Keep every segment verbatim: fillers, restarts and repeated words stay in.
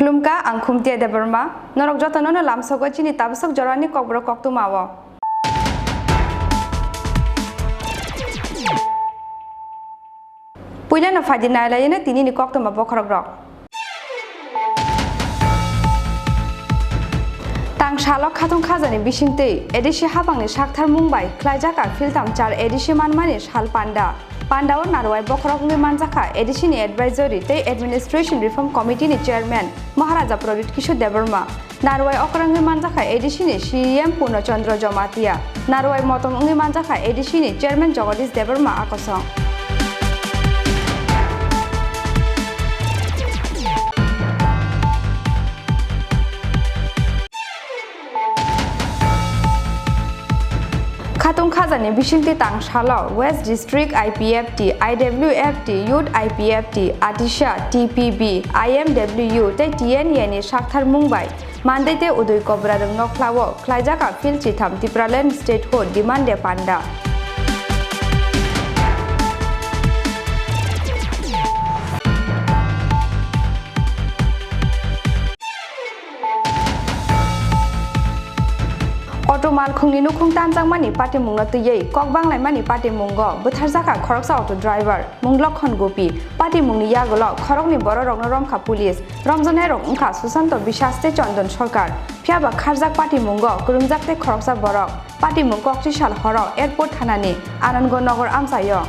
Khulumkha, ang Khumtia Debbarma. Norok jotono no lamsogo chini tabasok jorani kokborok koktwma o. Puilano phaidi nailaino tinini koktwma bokhorokrok. Tang salo khatung khajani bisingtwi A D C hapangni saktharmung bai khlaijak a philtham char A D C manmani sal panda. Pandao narwai bokhorok wngwi manjakha A D C ni advisory tei administration reform committee ni chairman Maharaja Pradyut Kishore Debbarma. Narwai okrangwi manjakha A D C ni C E M Purno Chandra Jamatia. Narwai motom wngwi manjakha A D C ni chairman Jagadish Debbarma akosong. Khatung khajani bisingtwi tang salo West District I P F T, I W F T, Youth I P F T, Atisha, T P B, I M W tei T N A ni saktharmung bai Mandai tei Udui Kobra rwng nokhlao khlaijak a phil chitham Tipraland Statehood demand de panda. Auto malkhungni nukhung tanjakmani patimungno twiwi kok banglaimani patimungo bwtharjakha khoroksa auto driver, mung Lokhon Gopi. Patimungni yagulo khoroknwi bororokno romkha police. Romjaknairok wngkha Susanto Biswas tei Chondon Sarkar. Phiyaba kharjak patimungo kwrwngjak tei khoroksa borok. Patimung kokchisal horo airport thanani Anandnagar amchaio.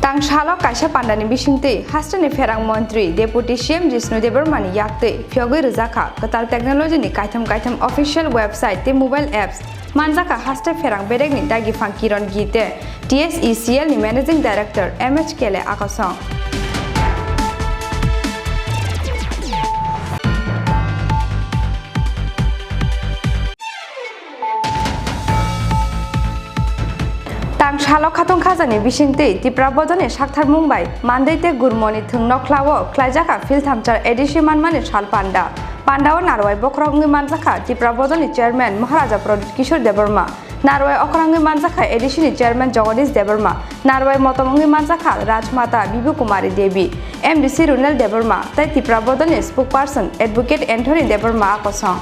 Tang salo kaisa pandani bisingtwi hasteni pherang montri Deputy C M Jishnu Debbarmani yaktwi phiyogwi rwjakha kwtal technology ni kaitham kaitham official website tei mobile apps. Manjakha haste pherang bedekni dagi phang Kiron Gite, T S E C L ni Managing Director M H Kele akosong. Tang salo khatung khajani bisingtwi Tipra bodolni saktharmung bai Mandai tei Gurmoni thwng nokhlao khlaijak a philthamchar A D C manmani sal panda. Pandao narwai bokhorok wngwi manjakha Tipra bodolni chairman Maharaja Pradyut Kishore Debbarma. Narwai okrangwi manjakha A D C ni chairman Jagadish Debbarma, narwai motom wngwi manjakha Rajmata Bibu Kumari Devi, M D C Runel Debbarma tei Tipra bodolni spokesperson Advocate Anthony Debbarma akosong.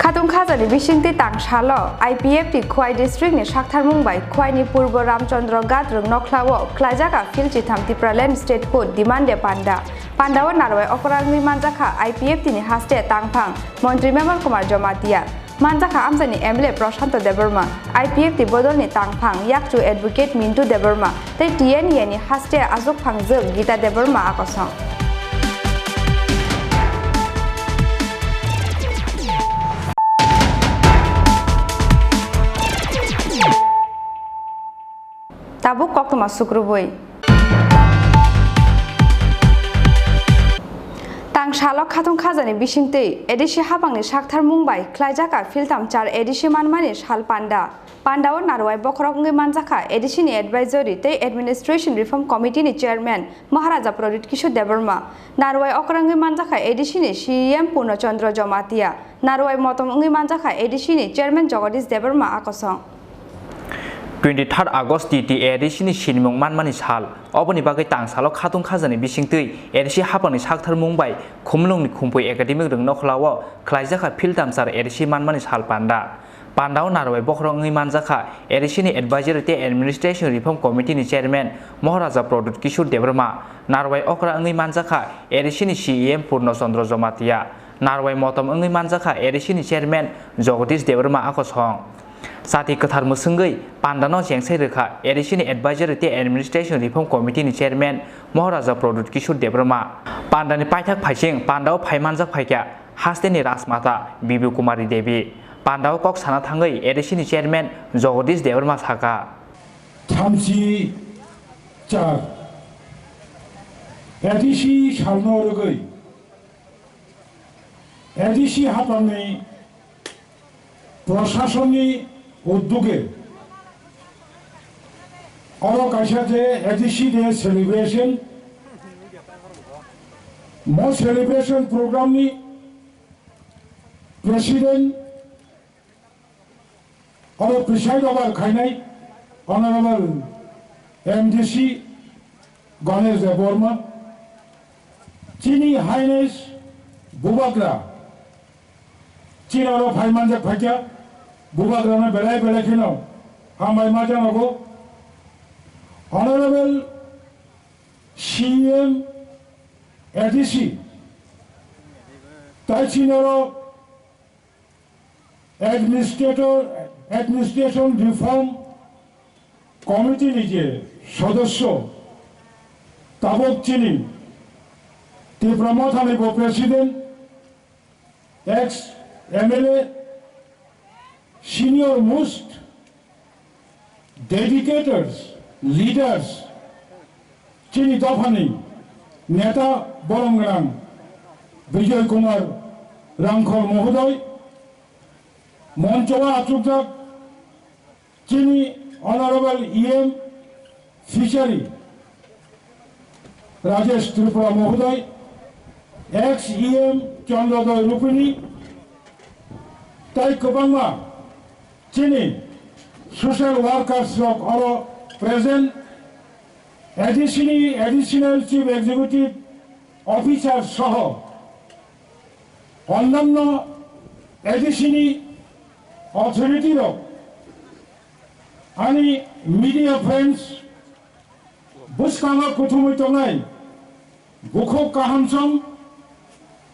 Khatung khajani bisingtwi tang salo I P F T Khowai district ni saktharmung bai Khowai ni Purbo Ramchandra Ghat rwng nokhlao khlaijak a phil chitham Tipraland Statehood demand de panda. Pandao narwai okrangwi manjakha I P F T ni haste tangphang montri Memal Kumar Jamatia. Manjakha amchaini M L A Prashanto Debbarma, I P F T bodolni tangphang yakchu Advocate Mintu Debbarma tei T N A ni haste achukphangjwk Gita Debbarma akosong. Tabuk koktwma sukrubui. Tang salo khatung khajani bisingtwi A D C hapangni saktharmung bai khlaijak a philthamchar A D C manmani sal panda. Pandao narwai bokhorok wngwi manjakha A D C ni Advisory tei Administration Reform Committee ni Chairman Maharaja Pradyut Kishore Debbarma. Narwai okrangwi manjakha A D C ni C E M Purno Chandra Jamatia. Narwai motom wngwi manjakha A D C ni Chairman Jagadish Debbarma akosong. Twenty third August titi A D C ni sinimung manmani sal. Oboni bagwi tangsalo khatung khajani bisingtwi A D C haphangni saktharmung bai Khumulwngni Khumpui Academic Rwngnokhla o khlaijakha Philtamsar A D C manmani sal panda. Pandao narwai bokhorok wngwi manjakha A D C ni Advisory tei Administration Reform Committee ni Chairman Moharaja Pradyut Kishore Debbarma, narwai okra wngwi manjakha A D C ni C E M Purno Chandra Jamatia, narwai motom wngwi manjakha A D C ni Chairman Jagadish Debbarma akosong. Chati kwthar mwswngwi pandano chengsai rwkha A D C ni Advisory tei Administration Reform Committee ni Chairman Moharaja Pradyut Kishore Debbarma. Pandani paithak phaising pandao phai manjak phaikha hasteni Rajmata Bibi Kumari Devi. Pandao kok sana thangwi A D C ni Chairman Jagadish Debbarma sakha. Thamchi char A D C salno rwgwi A D C haphangni proshasonni uddoge oro kaisa je A D C Day celebration, mo celebration program ni president oro preside over khainai Honorable M D C Ganesh Debbarma, chini Highness Bubagra, chini oro phai manjak phaikha, Bubagrano belai belai kheno hambai ma janogo. Honorable C M A D C, tai chini oro Administrator, Administration Reform Committee ni je sodosyo, tabok chini Tipra Mothani bo President, ex M L A, senior most dedicators, leaders, chini dophani neta borom gwnang Bijoy Kumar Rangkhol mohodoy, moncho o achukjak chini Honorable E M Fishery Rajesh Tripura mohodoy, ex E M Chandrodoy Rupini, tai kwbangma chini social workers rok oro present, A D C ni Additional Chief Executive Officer soho onnanno A D C ni authority rok, ani media friends, bwskango kuthumwi tongnai bukhuk kahamsong,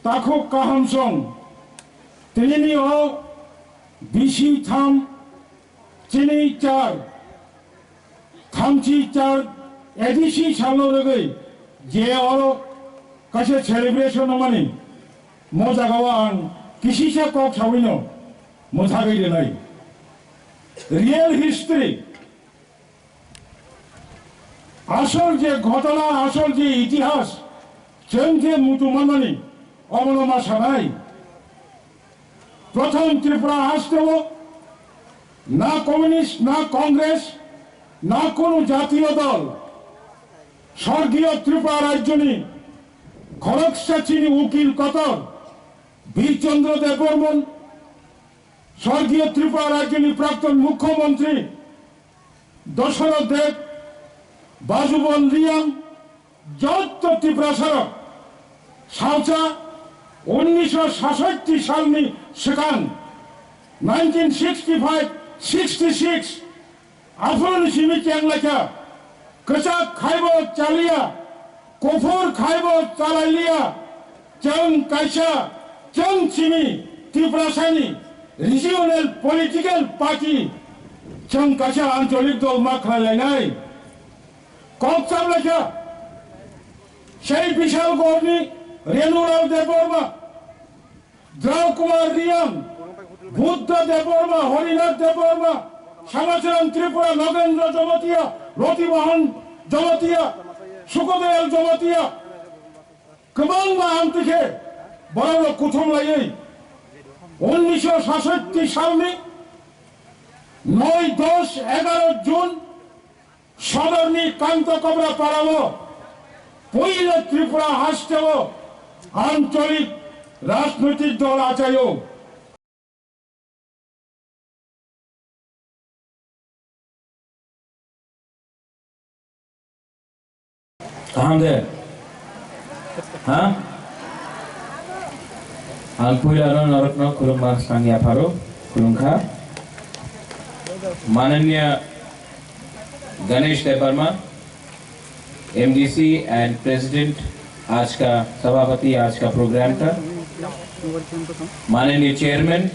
takhuk kahamsong, tinini o bisi tham, chini char, thamchi char A D C salno rwgwi je oro kaisa celebration wngmani, mo jagao ang kisisa kok sawino mwthagwi rwnai. Real history, asol je ghotona, asol je itihas, chwng je muchung manmani, omono ma sanai. Prothom Tripura hasteo na communist, na Congress, na kunu jatiyo dol, sorgiyo Tripura rajyoni khoroksa chini ukil kotor Bir Chandra Debbarman, sorgiyo Tripura rajyoni prakton mukhyamantri Dasharath Deb, Bajubal Reang, jotto Tiprasarok salsa unnisho sasatti salni swkang, nineteen sixty-five sixty-six, aphuruni simi chenglaikha, kwchak khaibo chaliya, kuphur khaibo chalailiya, chwng kaisa, chwng simi Tiprasani regional political party, chwng kaisa ancholik dol ma khlailainai. Kok cham laikha, sei Bishalgarhni Renulal Debbarma, Drau Kumar Reang, Buddha Debbarma, Harinath Debbarma, Samacharan Tripura, Nagendra Jamatia, Roti Mohan Jamatia, Sukodoyal Jamatia, kwbangma amtwi khe borok rok kuthum laiwi unnisho sasatti salni noi, dos, egaro June Sodorni Kantokobra parao puila Tripura hasteo ancholik rajnoitik dol achaio. Kaham de? Ha? Ang puila no norokno khulumma swkang yapharo khulumkha. Mananiya Ganesh Debbarma, M D C and President आज का, सभापति आज का प्रोग्राम का, माननीय चेयरमैन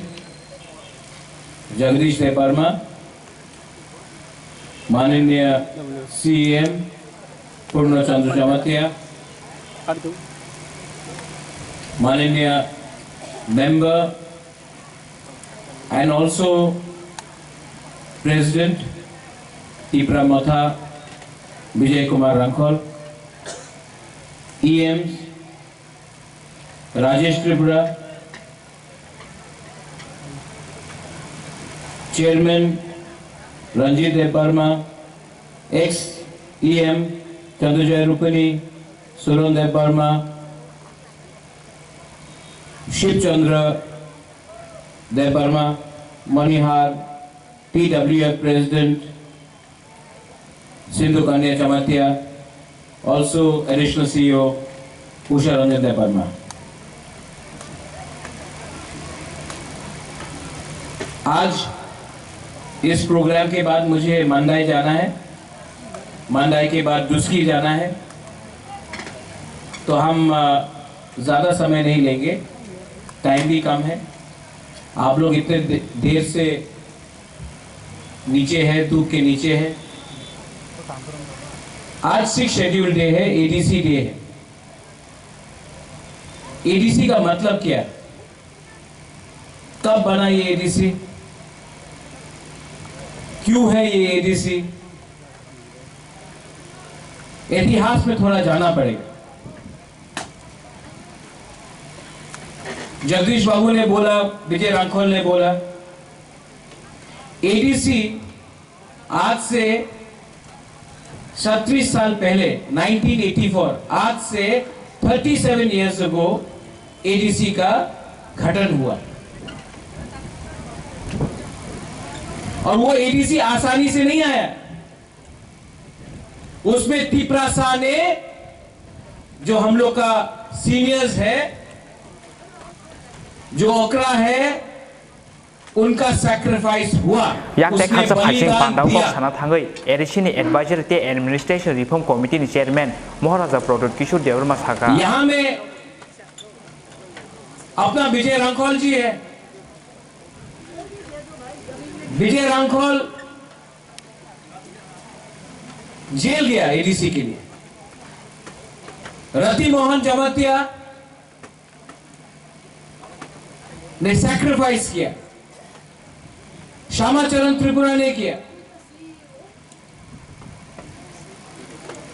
जगदीश देबबर्मा, माननीय सीएम पूर्ण चंद्र जमातिया, माननीय member and also President Tipra Motha Vijay Kumar Rangkhol, E M Rajesh Tripura, Chairman Ranjit Debbarma, ex E M Chandrajoy Rupini, Suron Debbarma, Shiv Chandra Debbarma, Manihar, T W F President, Sindhu Kanya Jamatia, also Additional C E O Usha Ranjan Debbarma. आज इस प्रोग्राम के बाद मुझे मंडाई जाना है, मंडाई के बाद दुस्की जाना है, तो हम, अ, ज़्यादा समय नहीं लेंगे, टाइम भी कम है। आप लोग इतने दे-, देर से नीचे है, धूप के नीचे है। आज सिक्स शेड्यूल डे है, एडीसी डे है। एडीसी का मतलब क्या? कब बना ये एडीसी? क्यों है ये एडीसी? इतिहास में थोड़ा जाना पड़ेगा। जगदीश बाबू ने बोला, विजय रांखल ने बोला, एडीसी आज से सैंतीस साल पहले, नाइनटीन एटी फ़ोर, आज से thirty seven years ago ADC का गठन हुआ। और वो एडीसी आसानी से नहीं आया। उसमें तिपरासा ने, जो हम लोग का सीनियर्स है, जो ओकरा है, उनका सैक्रिफाइस हुआ। Yak tei उसने khatsa phaising बलिदान pandao kok दिया। Sana thangwi, ADC ni advisory tei administration reform committee ni chairman Maharaja Pradyut Kishore Debbarma saka. यहाँ में अपना विजय रांखल जी है। विजय रांखल जेल गया एडीसी के लिए। रति मोहन जमातिया ने सैक्रिफाइस किया, श्यामाचरण त्रिपुरा ने किया,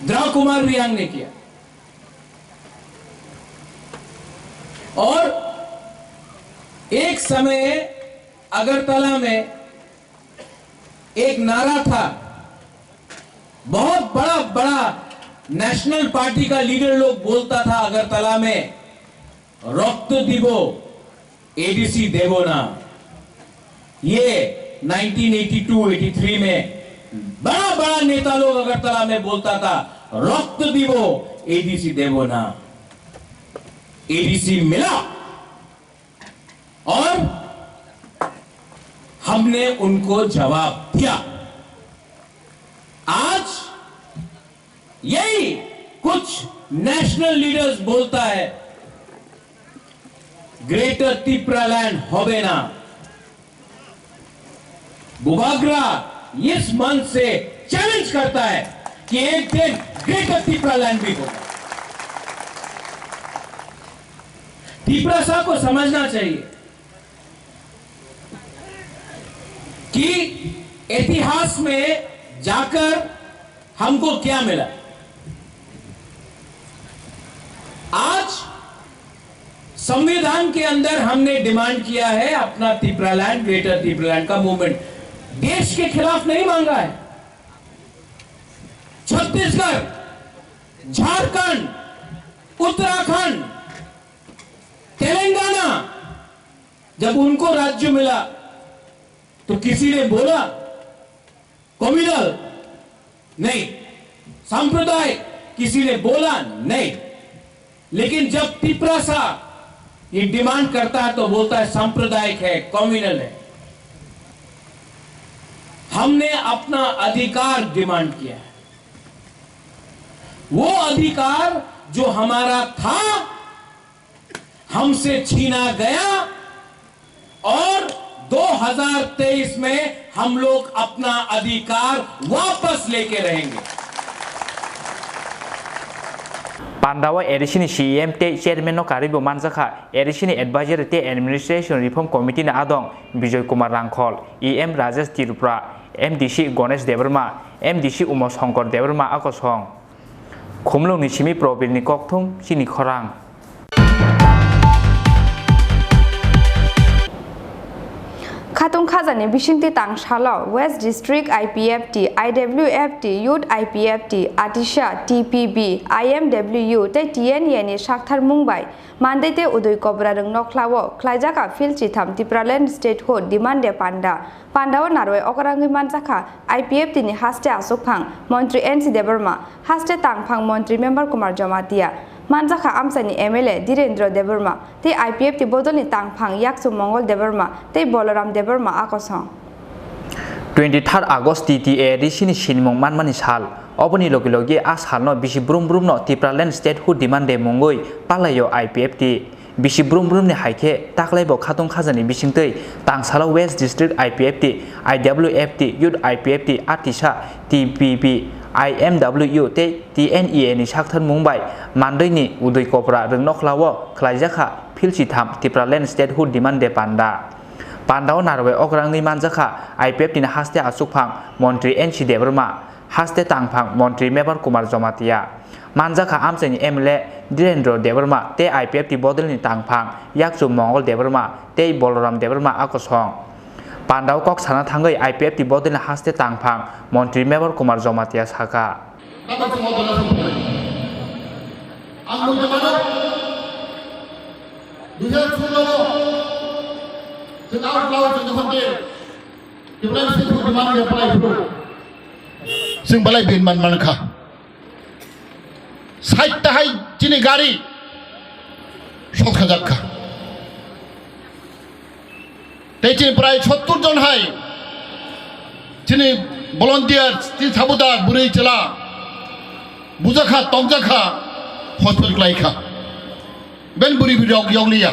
द्रव कुमार रियांग ने किया। और एक समय अगरतला में एक नारा था, बहुत बड़ा बड़ा नेशनल पार्टी का लीडर लोग बोलता था अगरतला में, "रक्त दिबो, एडीसी देबो ना।" ये nineteen eighty two eighty three में बड़ा बड़ा नेता लोग अगरतला में बोलता था, "रक्त दिबो, एडीसी देबो ना।" एडीसी मिला। और हमने उनको जवाब दिया। आज यही कुछ नेशनल लीडर्स बोलता है, "ग्रेटर तिपरालैंड होबे ना।" बुबाग्रा इस मंच से चैलेंज करता है कि एक दिन ग्रेटर तिपरालैंड भी होगा। तिपरासा को समझना चाहिए कि इतिहास में जाकर हमको क्या मिला। आज संविधान के अंदर हमने डिमांड किया है अपना तिपरालैंड, ग्रेटर तिपरालैंड का मूवमेंट। देश के खिलाफ नहीं मांगा है। छत्तीसगढ़, झारखंड, उत्तराखंड, तेलंगाना, जब उनको राज्य मिला तो किसी ने बोला कम्युनल नहीं, सांप्रदायिक, किसी ने बोला नहीं, लेकिन जब तिपरासा ये डिमांड करता है तो बोलता है सांप्रदायिक है, कम्युनल है। हमने अपना अधिकार डिमांड किया है, वो अधिकार जो हमारा था, हमसे छीना गया और दो हज़ार तेईस में हम लोग अपना अधिकार वापस लेके रहेंगे। Pandao A D C ni C E M tei chairman no karwi bo manjakha A D C ni advisory tei administration reform committee ni adong Bijoy Kumar Rangkhol, E M Rajesh Tripura, M D C Ganesh Debbarma, M D C Uma Shankar Debbarma akosong. Khumlwngni simi Probirni kokthum chini khorang. Khatung khajani bisingtwi tang salo West District I P F T, I W F T, Youth I P F T, Atisa, T P B, I M W tei T N A ni sakthar mung bai Mandai tei Udui Kobra rwng nokhlao khlaijak a phil chitham Tipraland Statehood Demand Day panda. Pandao narwai okrangwi manjakha I P F T ni haste aswkphang Montri N C Debbarma, haste tangphang Montri Member Kumar Jamatia, manjakha amchaini M L A Dhirendra Debbarma tei I P F T bodolni tangphang Yakchu Mongol Debbarma tei Boloram Debbarma akosong. Twenty third August T T A D C ni sinimung manmani sal. Oboni logi logi a salno bisi brum brumno Tipraland Statehood Demand Day mungwi palaio I P F T. Bisi brum brumni hai khe taklai bo khatung khajani bisingtwi tangsalo West District I P F T, I W F T, Youth I P F T, Atisa, T P B, I M W tei T N A ni sakthar mung bai Mandai ni Udui Kopra rwng nokhlao khlaijakha phil chitham Tipraland Statehood Demand Day panda. Pandao narwai okrangwi manjakha I P F T ni haste aswkphang Montri N C Debbarma, haste tangphang Montri Mebar Kumar Jamatia. Manjakha amchaini M L A Dhirendra Debbarma tei I P F T bodolni tangphang Yakchu Mongol Debbarma tei Boloram Debbarma akosong. Pandao kok sana thangwi I P F T bodolni haste tangphang Montri Mebar Kumar Jamatia sakha. Ang mujamano dui hajar solo chwng out law chwng jokhon ke Tipraland Statehood Demand Day palai phuru chwng balai bin man man kha. Sait tahai chini gari sok sajak kha. Tei chini prai sottur jon hai chini volunteer, chini sabuda, bwrwi chwla bujakha, tongjakha, hospital klaikha. Ben bwrwi bwrwi rok yokliya.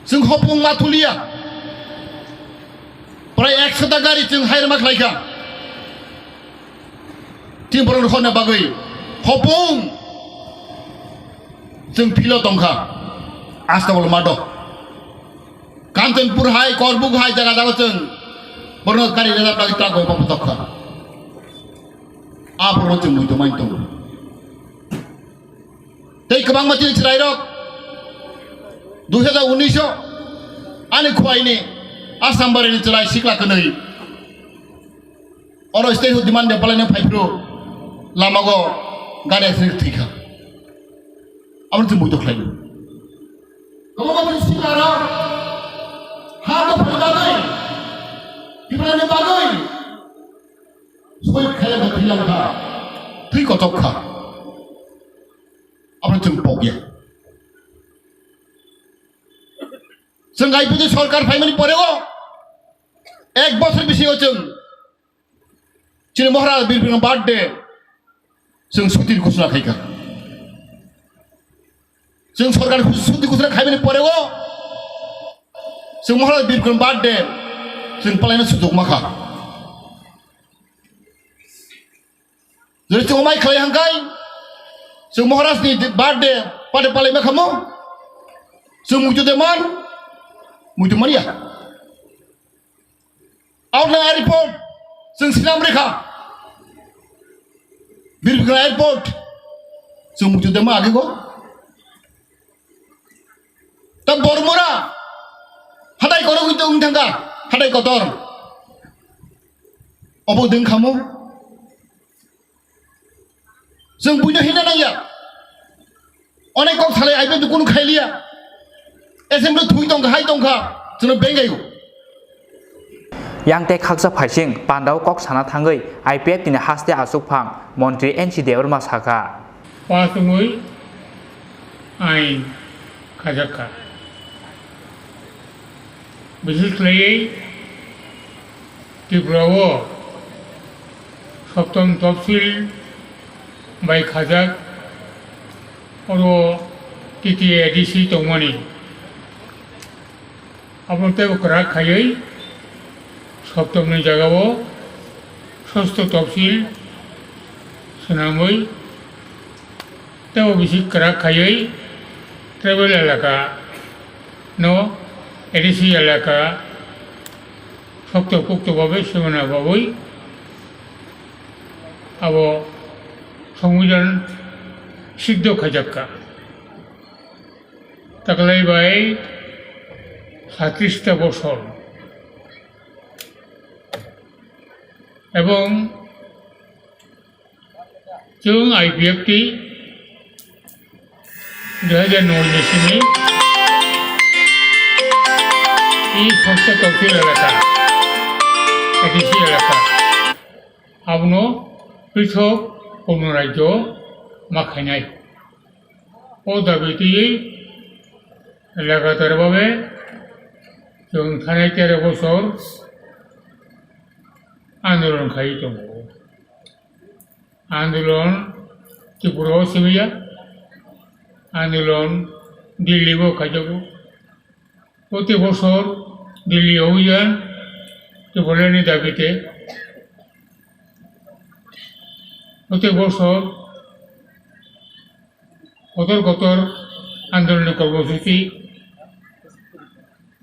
Chwng hopung ma thuliya. Prai ekshota gari chwng hairma khlaikha. Chini borok rokna bagwi hopung chwng philo tongkha. Astabol mado. Kanchanpur hai, Korbuk hai jaga jaga chwng borok gari rejak bagwi truck bai papatok kha. A borok chwng muitu mai tongo. Tei kwbangma chini chwrairok dui hajar unis o ani khuaini Assam barini chwrai sikla kwnwi oro statehood demand de palaina phaiphuru lamago gari accident thwikha. Abo chwng muitu khlaio. Kwbangma chini sikrarok ha dophani bagwi, Tiprani bagwi soi khailangkha, thwilankha, thwi kochok kha. Abo chwng pokya. Chwng I P F T sorkar phaimani pore o ek bosor bisingo chwng chini Maharaj Bir Bikram birthday chwng sutir ghosona khaikha. Chwng sorkar sutir ghosona khaimani pore o chwng Maharaj Bir Bikram birthday chwng palaina sujok makha. Jodi chwng mai khlai hangkai, chwng Maharaj ni birthday party palai ma khamu, chwng muitu de man, muitu mania. Outland airport, chwng sinam rekha, Bir Bikram airport, chwng muitu de ma agi go. Ta Bormura, hatai korok ito wng thangka, hatai kotor. Obo deng khamu. Chwng buino hina nangya. Onek kok salai aibe dukun khailiya. Assembly thui tongkha, hai tongkha, chwngno bengai. Yang tei khaksa phaising pandao kok sana thangwi I P F T ni haste achukphang montri N C Debbarma sakha. Pass wngwi ain khajakha. Bises khlaiwi Tripura o Soptom Topsil bai khajak, oro T T A D C tongmani. Abo teibo kwrak khaiwi Soptomni jagao Sosto Topsil swnamwi teibo bisi kwrak khaiwi tribal elaka no A D C elaka sokto pukto babe swnamna bagwi abo Songbidan siddho khaijakka. Taklai bai satris ta bosor. Ebong chwng I P F T dui hajar noi ni simi i Sosto Topsil elaka, A D C elaka, abono pithok kono rajyo ma khainai. O dabi twiwi lagatar babe chwng thanai tero bosor andolon khaiwi tongo. Andolon Tripura o simiya, andolon Delhi o khaijago. Proti bosor Delhi obijan Tipraland ni dabite. Proti bosor kotor kotor andoloni kormosuchi,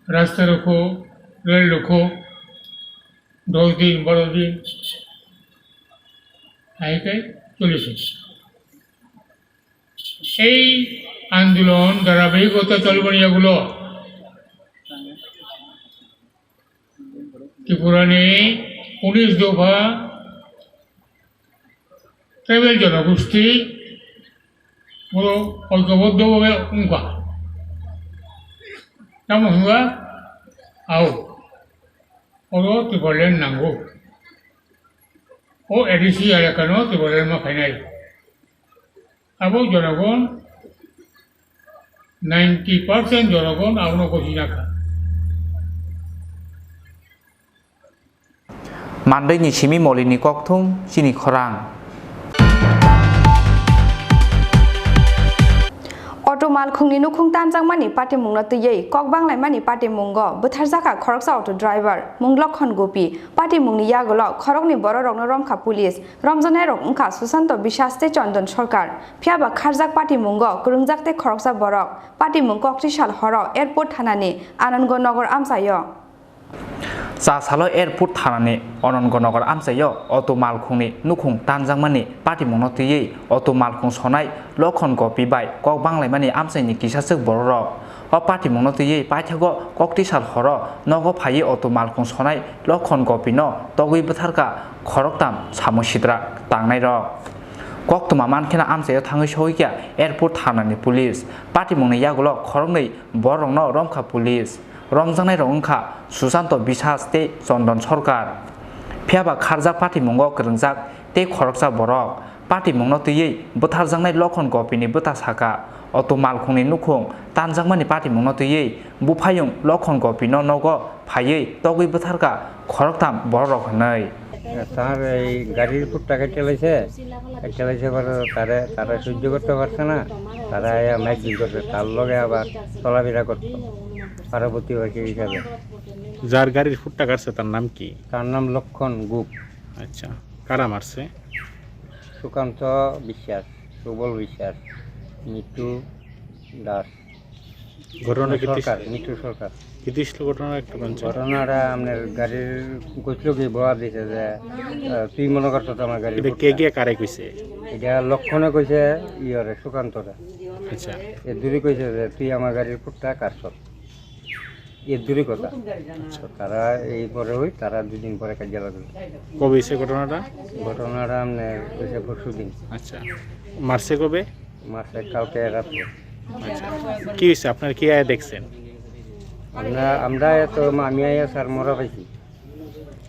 rasta rokho, rel rokho, dos din, baro din, hai kai choliso. Ei andolon dharabahikota cholbani yagulo Tripurani unis dopha tribal jonogosti oro oikoboddo bhabe wngkha. Tamo hwnba, ao, oro Tipraland nango. O A D C elakano Tipraland ma khainai. Abo jonogon ninety percent jonogon abono gosina kha. Mandwini simi molini kokthum chini khorang. Auto malkhungni nukhung tanjakmani patimungno twiwi kok banglaimani patimungo bwtharjakha khoroksa auto driver mung Lokhon Gopi. Patimungni yagulo khoroknwi bororokno romkha police. Romjaknairok wngkha Susanto Biswas tei Chondon Sarkar. Phiyaba kharjak patimungo kwrwngjak tei khoroksa borok patimung koktisal horo airport thanani Anandnagar amchaio. Cha salo airport thanani Anandnagar amchaio auto malkhungni nukhung tanjakmani patimungno twiwi auto malkhung sonai Lokhon Gopi bai kok banglaimani amchaini kisachwk bororok. O patimungno twiwi paithago koktisal horo nogo phaiwi auto malkhung sonai Lokhon Gopino togwi bwtharkha khoroktam samung sitra tangnairok. Koktwma mankheno amchaio thangwi sogwikha airport thanani police. Patimungni yagulo khoroknwi bororokno romkha police. Romjaknairok wngkha Susanto Biswas tei Chondon Sarkar. Phiyaba kharjak patimungo kwrwngjak tei khoroksa borok. Patimungno twiwi bwtharjaknai Lokhon Gopini bwta sakha. Auto malkhungni nukhung tanjakmani patimungno twiwi buphayung Lokhon Gopino nogo phaiwi togwi bwtharkha khoroktham bororok hwnwi. তার এই গাড়ির ফুটটা কেটে লাইছে, কেটে লাইছে পরে তারে, তারা সহ্য করতে পারছে না, তারা আয়া মাইকিং করছে, তার লগে আবার চলাফেরা করতো পার্বতী হিসাবে। যার গাড়ির ফুটটা কাটছে তার নাম কি? তার নাম লক্ষণ গুপ। আচ্ছা, কারা মারছে? সুকান্ত বিশ্বাস, সুবল বিশ্বাস, মিঠু দাস, ঘটনাটা কি সরকার, মিঠু সরকার। কি ছিল ঘটনা একটু বলছেন? ঘটনাটা আপনার গাড়ির গতিলো কি বয়া দিছে যে, আহ, তুই মনে করছো তো আমার গাড়ির এটা কে ফুটটা। কে কারে কইছে? এটা লক্ষণে কইছে, ইয়রে সুকান্তরে। আচ্ছা। এ দূরে কইছে যে তুই আমার গাড়ির ফুটটা কাটছ। এর দূরে কথা। আচ্ছা। তারা এই পরে ওই, তারা দুদিন পরে কাজিয়া লাগলো। কবে হয়েছে ঘটনাটা? ঘটনাটা আপনার হয়েছে পরশু দিন। আচ্ছা। মারছে কবে? মারছে কালকে রাত্রে। আচ্ছা। কি হয়েছে? আপনারা কি আয়া দেখছেন? আমরা, আমরা এত, আমি আয়া স্যার মরা পাইছি।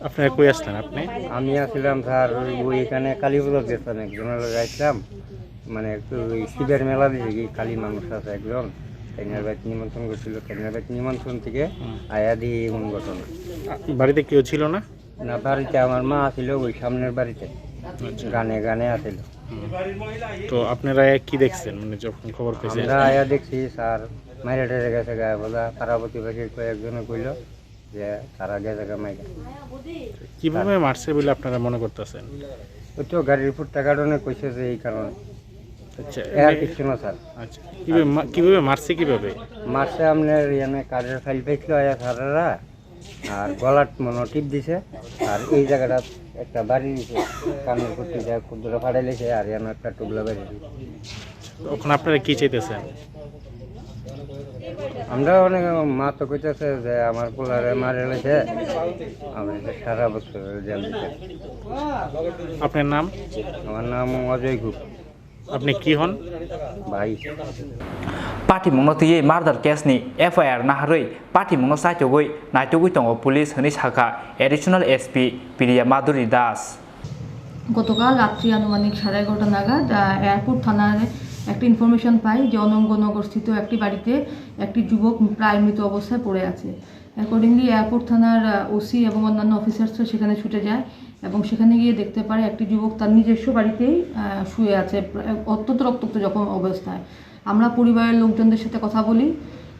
আপনারা কই আসলেন আপনি? আমি আসলাম স্যার, ওই, ওইখানে কালী পুজো দেখতাম, একজনের লগে আসলাম, মানে একটু ওই শিবের মেলা দিছে কি কালী মানুষ আছে একজন, তাইনার বাড়িতে নিমন্ত্রণ করছিল, তাইনার বাড়িতে নিমন্ত্রণ থেকে হুম। আয়া দিয়ে এমন ঘটনা। আ, বাড়িতে কেউ ছিল না? না, বাড়িতে আমার মা আছিল ওই সামনের বাড়িতে, আচ্ছা। গানে গানে আছিল। হুম। তো আপনারা কি দেখছেন, মানে যখন খবর পেয়েছেন? আমরা আয়া দেখছি স্যার মাইরে টেরে গেছে গায়ে বোঝা, পাড়া প্রতিবেশী কয়েকজনে কইল যে তারা গেছে গা মাইরে। কিভাবে মারছে বলে আপনারা মনে করতেছেন? ওই তো গাড়ির ফুটটা কারণে কইছে যে এই কারণে। আচ্ছা, আর এমনি কিছু না স্যার। আচ্ছা, কিভাবে মা-, কিভাবে মারছে কিভাবে? মারছে আপনার ইয়ানে কাঠের ফাইল পাইছিল আয়া স্যারেরা, আর গলাত মনো টিপ দিছে, আর এই জায়গাটা একটা বাড়ি দিছে, কানের পট্টি যায় খুব দূরে ফাটাই লেছে, আর ইয়ানো একটা টুবলা বাড়ি দিছে। তখন আপনারা কি চাইতেছেন? আমরা অনেক মা তো কইতেছে যে আমার পোলারে মারে লেছে, আমি তো সারা বছর জেল দিতে। আপনার নাম? আমার নাম অজয় গুপ। আপনি কি হন? ভাই। Patimungno twiwi murder case ni F I R naharwi patimungno chaitugwi naitugwi tongo police hwnwi sakha Additional S P Priya Madhuri Das. গতকাল রাত্রি আনুমানিক সাড়ে এগারোটা নাগাদ, আহ, এয়ারপোর্ট থানার একটা ইনফরমেশন পাই যে অনঙ্গনগর স্থিত একটি বাড়িতে একটি যুবক প্রায় মৃত অবস্থায় পড়ে আছে। অ্যাকর্ডিংলি, এয়ারপোর্ট থানার, আহ, ওসি এবং অন্যান্য অফিসার্সরা সেখানে ছুটে যায় এবং সেখানে গিয়ে দেখতে পারে একটি যুবক তার নিজস্ব বাড়িতেই, আহ, শুয়ে আছে, প্রা-, অত্যন্ত রক্তাক্ত জখম অবস্থায়। আমরা পরিবারের লোকজনদের সাথে কথা বলি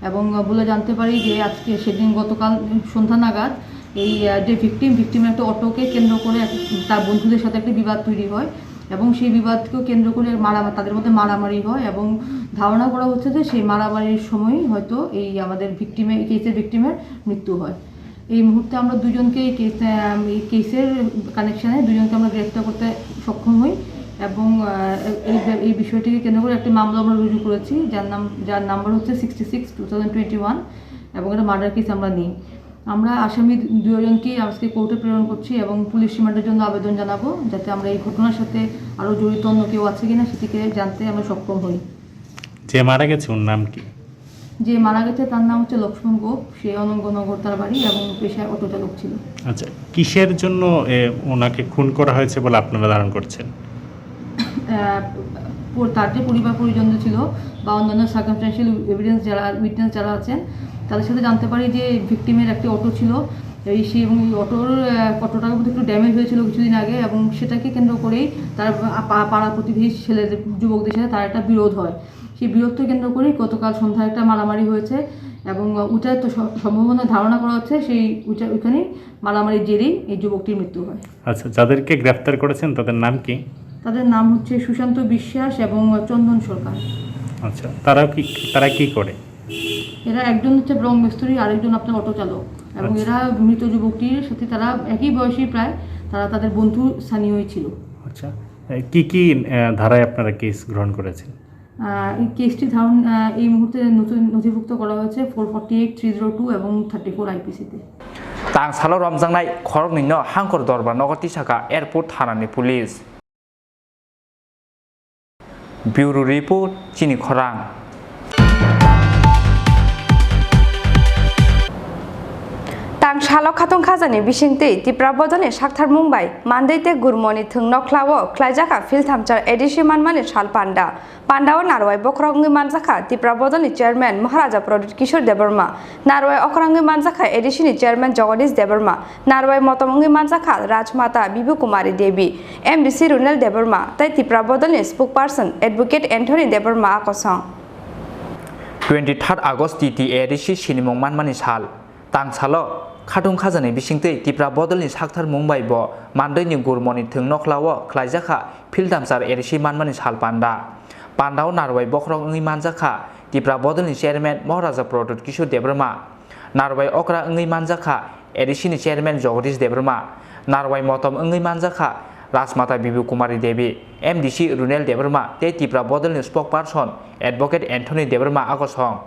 এবং বলে জানতে পারি যে আজকে, সেদিন গতকাল সন্ধ্যা নাগাদ এই, আহ, যে ভিকটিম, ভিকটিমের একটা অটোকে কেন্দ্র করে এক, তার বন্ধুদের সাথে একটা বিবাদ তৈরি হয় এবং সেই বিবাদকে কেন্দ্র করে মারা-, তাদের মধ্যে মারামারি হয় এবং ধারণা করা হচ্ছে যে সেই মারামারির সময়ই হয়তো এই আমাদের ভিকটিমের, এই কেসের ভিকটিমের মৃত্যু হয়। এই মুহূর্তে আমরা দুজনকে এই কেস, আহ, এই কেসের কানেকশনে দুজনকে আমরা গ্রেফতার করতে সক্ষম হই এবং, আহ, এই, এই বিষয়টিকে কেন্দ্র করে একটি মামলা আমরা রুজু করেছি, যার নাম, যার নাম্বার হচ্ছে sixty six two thousand twenty one এবং এটা মার্ডার কেস আমরা নিই। আমরা আসামি দুজনকেই আজকে কোর্টে প্রেরণ করছি এবং পুলিশ রিমান্ডের জন্য আবেদন জানাবো, যাতে আমরা এই ঘটনার সাথে আরও জড়িত অন্য কেউ আছে কিনা সেটিকে জানতে আমরা সক্ষম হই। যে মারা গেছে ওর নাম কি? যে মারা গেছে তার নাম হচ্ছে লক্ষ্মণ গোপ, সে অনঙ্গনগর তার বাড়ি এবং পেশায় অটো চালক ছিল। আচ্ছা, কিসের জন্য, এ, ওনাকে খুন করা হয়েছে বলে আপনারা ধারণা করছেন? আহ, প-, তার যে পরিবার পরিজন ছিল বা অন্যান্য সার্কামস্ট্যান্সিয়াল এভিডেন্স যারা, উইটনেস যারা আছেন, তাদের সাথে জানতে পারি যে ভিকটিমের একটি অটো ছিল, এই সে এবং এই অটোর, আহ, অটোটার মধ্যে একটু ড্যামেজ হয়েছিল কিছুদিন আগে এবং সেটাকে কেন্দ্র করেই তার পা-, পাড়া প্রতিবেশী ছেলেদের, যুবকদের সাথে তার একটা বিরোধ হয়। সেই বিরোধকে কেন্দ্র করেই গতকাল সন্ধ্যায় একটা মারামারি হয়েছে এবং ওটা তো স-, সম্ভাবনা ধারণা করা হচ্ছে সেই ওইটা, ওইখানেই মারামারির জেরেই এই যুবকটির মৃত্যু হয়। আচ্ছা, যাদেরকে গ্রেফতার করেছেন তাদের নাম কি? তাদের নাম হচ্ছে সুশান্ত বিশ্বাস এবং চন্দন সরকার। আচ্ছা, তারা কি, তারা কি করে? এরা একজন হচ্ছে ব্রং মিস্ত্রি, আরেকজন আপনার অটো চালক এবং আচ্ছা। এরা মৃত যুবকটির সাথে তারা একই বয়সী প্রায়, তারা তাদের বন্ধু স্থানীয়ই ছিল। আচ্ছা, এ, কি কি, এ, ধারায় আপনারা কেস গ্রহণ করেছেন? আহ, এই কেসটি ধারণ, আহ, এই মুহূর্তে নতুন নথিভুক্ত করা হয়েছে four forty eight, three zero two এবং থার্টি ফোর আইপিসিতে। Tangsalo romjaknai khoroknwino Hangkor Dorbar nogo tisakha airport thanani police. Bureau report, chini khorang. Tangsalo khatung khajani bisingtwi Tipra bodolni saktharmung bai mandwi tei gurmoni thwng nokhlao khlaijakha philthamchar A D C manmani sal panda. Pandao narwai bokhorok wngwi manjakha Tipra bodolni chairman Maharaja Pradyut Kishore Debbarma, narwai okra wngwi manjakha A D C ni chairman Jagadish Debbarma, narwai motom wngwi manjakha Rajmata Bibu Kumari Devi, M D C Runel Debbarma tei Tipra bodolni spokesperson Advocate Anthony Debbarma a kosong. Twenty third August T T A D C sinimung manmani sal. Tangsalo khatung khajani bisingtwi Tipra bodolni saktharmung bai bo mandwini gurmoni thwng nokhlao khlaijakha philthamchar A D C manmani sal panda. Pandao narwai bokhorok wngwi manjakha Tipra bodolni chairman Maharaja Pradyut Kishore Debbarma, narwai okra wngwi manjakha A D C ni chairman Jagadish Debbarma, narwai motom wngwi manjakha Rajmata Bibu Kumari Devi, M D C Runel Debbarma tei Tipra bodolni spokesperson Advocate Anthony Debbarma a kosong.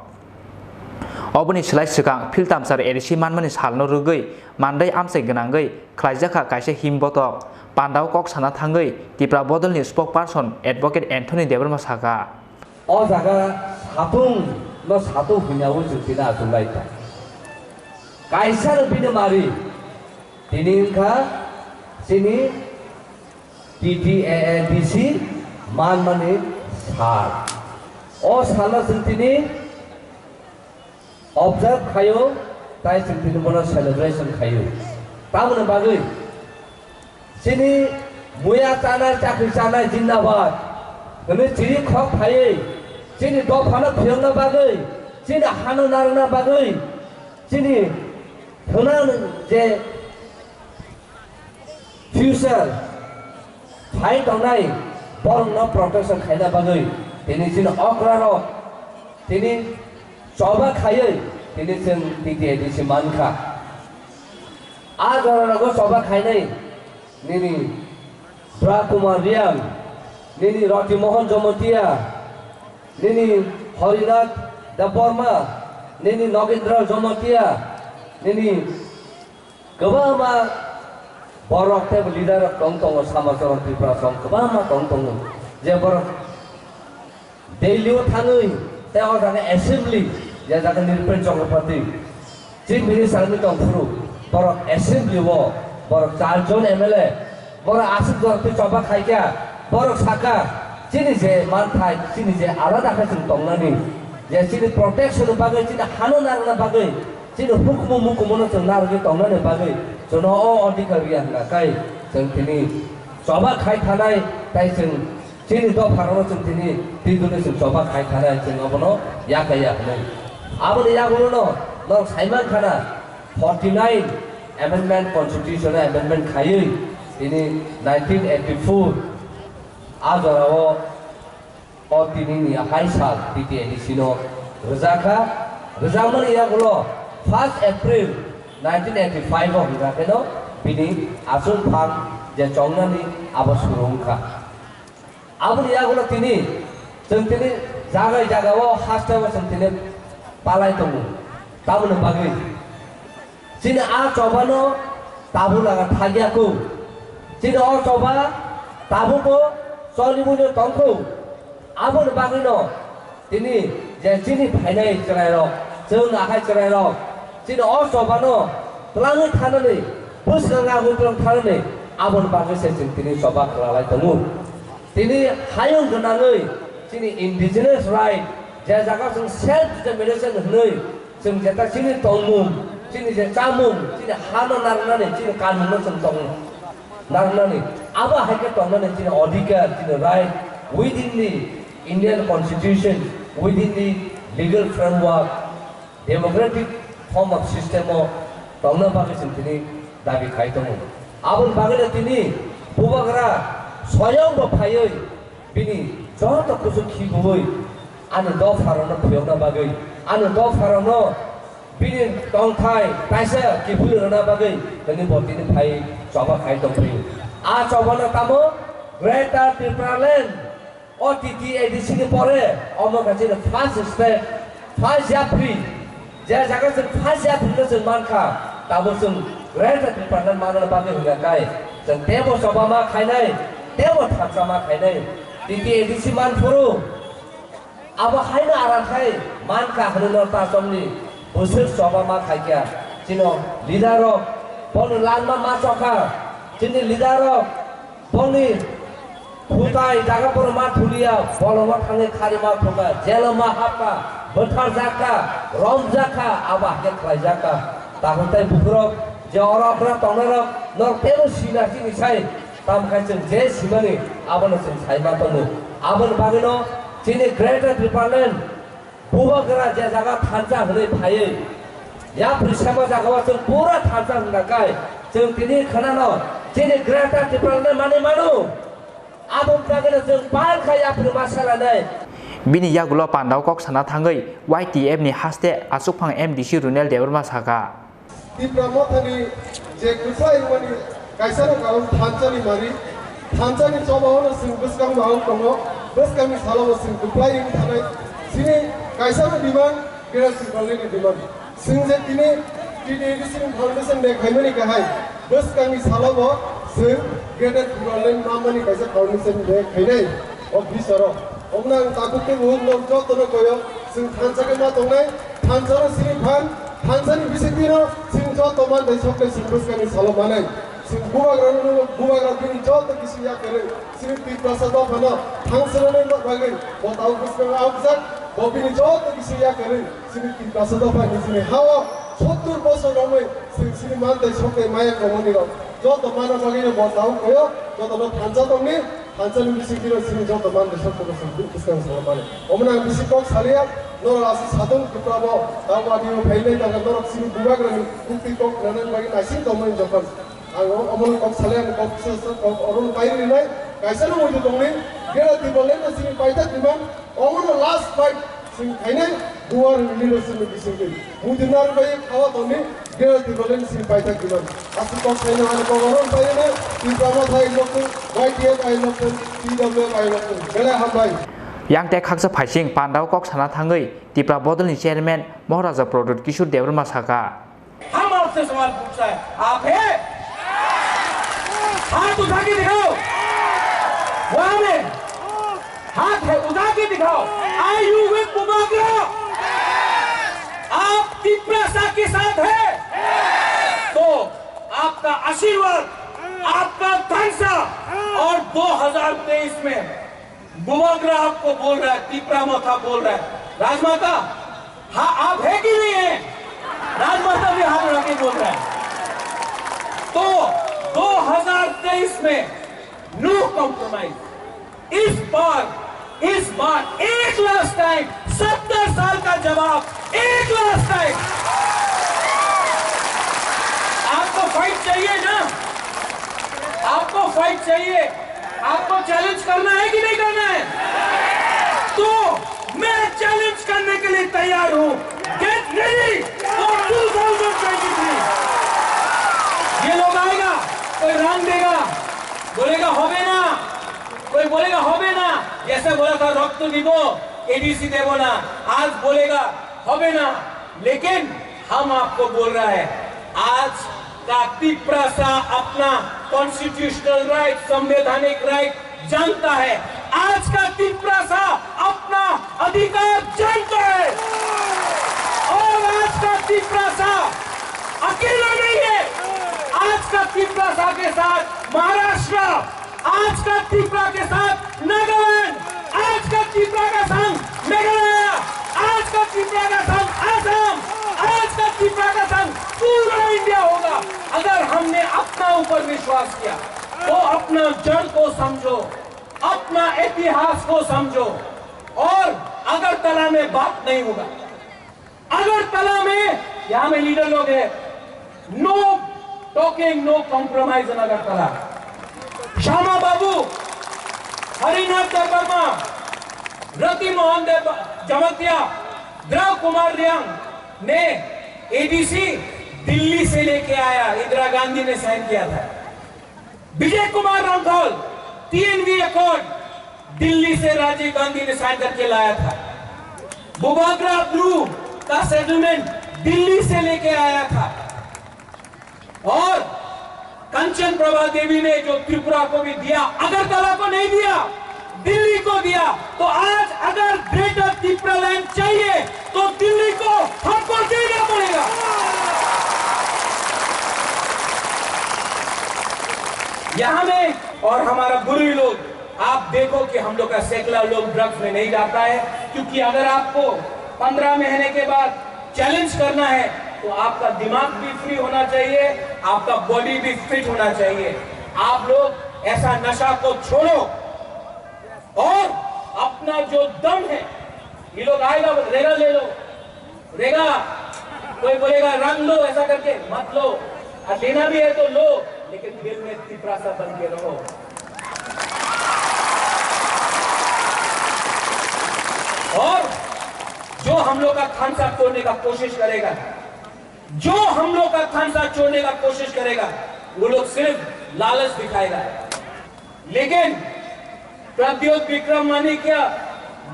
Oboni slai swkang philthamchar A D C manmani salno rwgwi mandai amchai gwnangwi khlaijakha kaisa himbotok. Pandao kok sana thangwi Tipra bodolni spokesperson Advocate Anthony Debbarma sakha. O jaga satung no satung hwnyaui chwng tini achuk lai kha. Kaisa no bini mari. Tini wngkha chini T T A A D C manmani sal. O salno chwng tini observe khaio, tai chwng tini bono celebration khaio. Tamoni bagwi chini muya chanai, chakri chanai jindabad hwnwi chiri khok phaiwi chini dophano phiyokna bagwi, chini hano narwkna bagwi, chini thwnang je future phai tongnai borokno protection khaina bagwi tini chini okrarok tini choba khaiwi tini chwng T T A D C mankha. A joranogo choba khainai nini Bra Kumar Riang, nini Roti Mohan Jomotia, nini Horinath Debbarma, nini Nogendra Jomotia, nini kwbangma borok tei leader rok tong tongo, Samachara Tripura song kwbangma tong tongo, je borok Delhi o thangwi tei o jaga assembly, je jaga Nripen Chakraborty chief minister wngwi tong phuru, borok assembly o borok char jon M L A, borok aswk jorok twi choba khaikha, borok sakha, chini je manthai, chini je alada khe chwng tongnani, je chini protection ni bagwi, chini hano narwkna bagwi, chini hukumu mukumu no chwng narwgwi tongnani bagwi chwngno o adhikar riya hwnkha khe chwng tini choba khai thanai, tai chwng chini dopharokno chwng tini twi dune chwng choba khai thanai, chwng obono yakha ya hwnwi. Aboni yagulono norok sai mankha na, forty nine amendment, constitution amendment khaiwi tini nineteen eighty four a jorao o tinini hai sal T T A D C no rwjakha. Rwjakmani yagulo first April nineteen eighty five o hwnka kheno bini achukphang je chongnani abo suru wngkha. Aboni yagulo tini chwng tini jagai jagao hasteo chwng tini palai tongo. Tamoni bagwi chini a chobano tabuk laga thagya kung. Chini o choba tabuko cholibuino tongkung. Aboni bagwino tini je chini phainai chwrairok, chwng akhai chwrairok, chini o chobano twlangwi thanani, bwskango agwi twlang thanani, aboni bagwi se chwng tini choba khwlalai tongo. Tini hayung gwnangwi chini indigenous right, je jaga chwng self determination hwnwi, chwng jeta chini tongmung, chini je chamung, chini hano narwknani, chini kanmungno chwng tong narwknani, abo hai khe tongnani chini adhikar, chini right within the Indian Constitution, within the legal framework, democratic form of system o tongna bagwi chwng tini dabi khai tongo. Aboni bagwino tini bubagra soyong bo phaiwi bini joto kuchuk khibiwi ani dopharokno phiyokna bagwi, ani dopharokno bini tongthai kaisa kiphilwi rwna bagwi tini bo tini phai choba khai tongphio. A chobano tamo Greater Tipraland. O T T A D C ni pore omo khe chini first step, first yapri, je jaga chwng first yapri no chwng mankha, tabo chwng Greater Tipraland manna bagwi hwnka khe chwng tebo choba ma khainai, tebo thansa ma khainai, T T A D C man phuru abo haino aram khai mankha hwnwi no ta chomni bwswk choba ma khaikha, chino leader rok bono langma ma chokha, chini leader rok Boni hutai jaga borok ma thuliya, bolongo thangwi khari ma thuka, jelo ma hapka, bwtharjakka, romjakka, abo hakhe khlaijakka. Takhuk tai bukhurok je oro okra tongnairok norok teibo sina chini sai, tamo khe chwng je simani abono chwng sai ma tongo. Aboni bagwino chini Greater Tipraland Bubagra je jaga thansa hwnwi phaiwi, yapri sema jagao chwng pura thansa hwnkha kai, chwng tini khwnano chini Greater Tipraland manwi mano. Aboni bagwino chwng palkha yapri ma salanai. Bini yagulo pandao kok sana thangwi Y T F ni haste achukphang M D C Runel Debbarma sakha. Tipra Mothani je kwplai wngmani kaisa no karon thansa ni mari, thansa ni choba o no chwng bwskang bo ang tongo, bwskang ni salo bo chwng kwplai wng thanai, chini kaisa no demand Greater Tipraland ni demand. Chwng je tini T T A D C ni foundation day khaimani kahai, bwskang ni salo bo chwng Greater Tipraland manmani kaisa foundation day khainai o bisaro. Omna ang takhuk tei buhuk no joto no koyo, chwng thansa khe ma tongnai, thansa no chini phan Thansani bisingtwino chwng joto manthai sokle chwng bwskangni salo manai. Chwng bubagrano, bubagra bini joto kisi yakarwi chini Tiprasa dophano thansani bagwi bo tabuk bwskango aukjak. Bo bini joto kisi yakarwi chini Tiprasa dophani chini hao sottur bosor romwi chwng chini manthai sokle maya komonirok joto mana bagwino bo tabuk koyo jotono thansa tongni. Thansani bisingtwino chini joto manthai sokle chwng bwskang salo mani. Omono ang bisi kok saliya, norok aswk satung Tripura bo tabuk audio phainai taga norok chini bubagrani bukti kok nanani bagwi naising tongmani jokhon. Ang o-, omono kok saliya, ang kok sa-, sa-, kok oro pairi rinai, kaisa no muitu tongni, Greater Tipraland no chini paithak demand, omono last fight chwng khainai, duar leadership ni bisingtwi. Muitu narwk bai khawa tongni, Greater Tipraland ni simi paithak diman. Aswk kok saino ani kok oro pairino, Tipra Motha ai lokthung, Y T F ai lokthung, T W F ai lokthung. Belai hambai. Yang tei khaksa phaising pandao kok sana thangwi Tipra Bodolni chairman Maharaja Pradyut Kishore Debbarma saka. हम आपसे सवाल पूछता है, आप है? हाथ उठा के दिखाओ। वहां में हाथ है, उठा के दिखाओ। Are you with Bubagra? आप तिप्रासा के साथ है? तो आपका आशीर्वाद, आपका तंसा और दो हज़ार तेईस में बुबाग्रा आपको बोल रहा है, तिप्रा मोथा बोल रहा है। राजमाता, हाँ, आप है कि नहीं है? राजमाता भी हाथ उठा के बोल रहा है। तो दो हज़ार तेईस में no compromise। इस बार, इस बार एक लास्ट टाइम, सत्तर साल का जवाब, एक लास्ट टाइम। आपको फाइट चाहिए ना? आपको फाइट चाहिए? आपको चैलेंज करना है कि नहीं करना है? तो मैं चैलेंज करने के लिए तैयार हूं। Get ready for two thousand twenty-three। ये लोग आएगा, कोई रंग देगा, बोलेगा होबे ना, कोई बोलेगा होबे ना, जैसे बोला था रक्त दिबो, एडीसी देबो ना, आज बोलेगा होबे ना। लेकिन हम आपको बोल रहा है, आज का तिप्रासा अपना कॉन्स्टिट्यूशनल राइट, संवैधानिक राइट जानता है। आज का तिप्रासा अपना अधिकार जानता है। और आज का तिप्रासा अकेला नहीं है। आज का तिप्रासा के साथ महाराष्ट्र, आज का तिप्रा के साथ नागालैंड, आज का तिप्रा का संग मेघालय, आज का तिप्रा का संग असम, आज का तिप्रा का संग पूरा इंडिया होगा। अगर हमने अपना ऊपर विश्वास किया तो अपना जड़ को समझो, अपना इतिहास को समझो। और अगरतला में बात नहीं होगा। अगरतला में, यहाँ में लीडर लोग हैं, no talking, no compromise in Agartala. श्यामा बाबू, हरिनाथ देबबर्मा, रति मोहन देव जमातिया, द्रव कुमार रियांग ने एडीसी दिल्ली से लेके आया, इंदिरा गांधी ने साइन किया था। विजय कुमार रांखल, टीएनवी अकॉर्ड दिल्ली से राजीव गांधी ने साइन करके लाया था। बुबाग्रा ब्रू का सेटलमेंट दिल्ली से लेके आया था। और कंचन प्रभा देवी ने जो त्रिपुरा को भी दिया, अगरतला को नहीं दिया, दिल्ली को दिया, तो आज अगर ग्रेटर तिप्रालैंड चाहिए तो दिल्ली को हमको देना पड़ेगा। यहाँ में और हमारा बुरी लोग, आप देखो कि हम लोग का सेकुलर लोग ड्रग्स में नहीं जाता है, क्योंकि अगर आपको पन्द्रह महीने के बाद चैलेंज करना है तो आपका दिमाग भी फ्री होना चाहिए, आपका बॉडी भी फिट होना चाहिए। आप लोग ऐसा नशा को छोड़ो और अपना जो दम है, ये लोग आएगा, रेगा ले लो, रेगा, कोई बोलेगा रंग लो, ऐसा करके मत लो, और लेना भी है तो लो, लेकिन दिल में तिपरासा बन के रहो। और जो हम लोग का खानसा तोड़ने का कोशिश करेगा, जो हम लोग का खानसा छोड़ने का कोशिश करेगा, वो लोग सिर्फ लालच दिखाएगा। लेकिन प्रद्योत विक्रम मानिक्य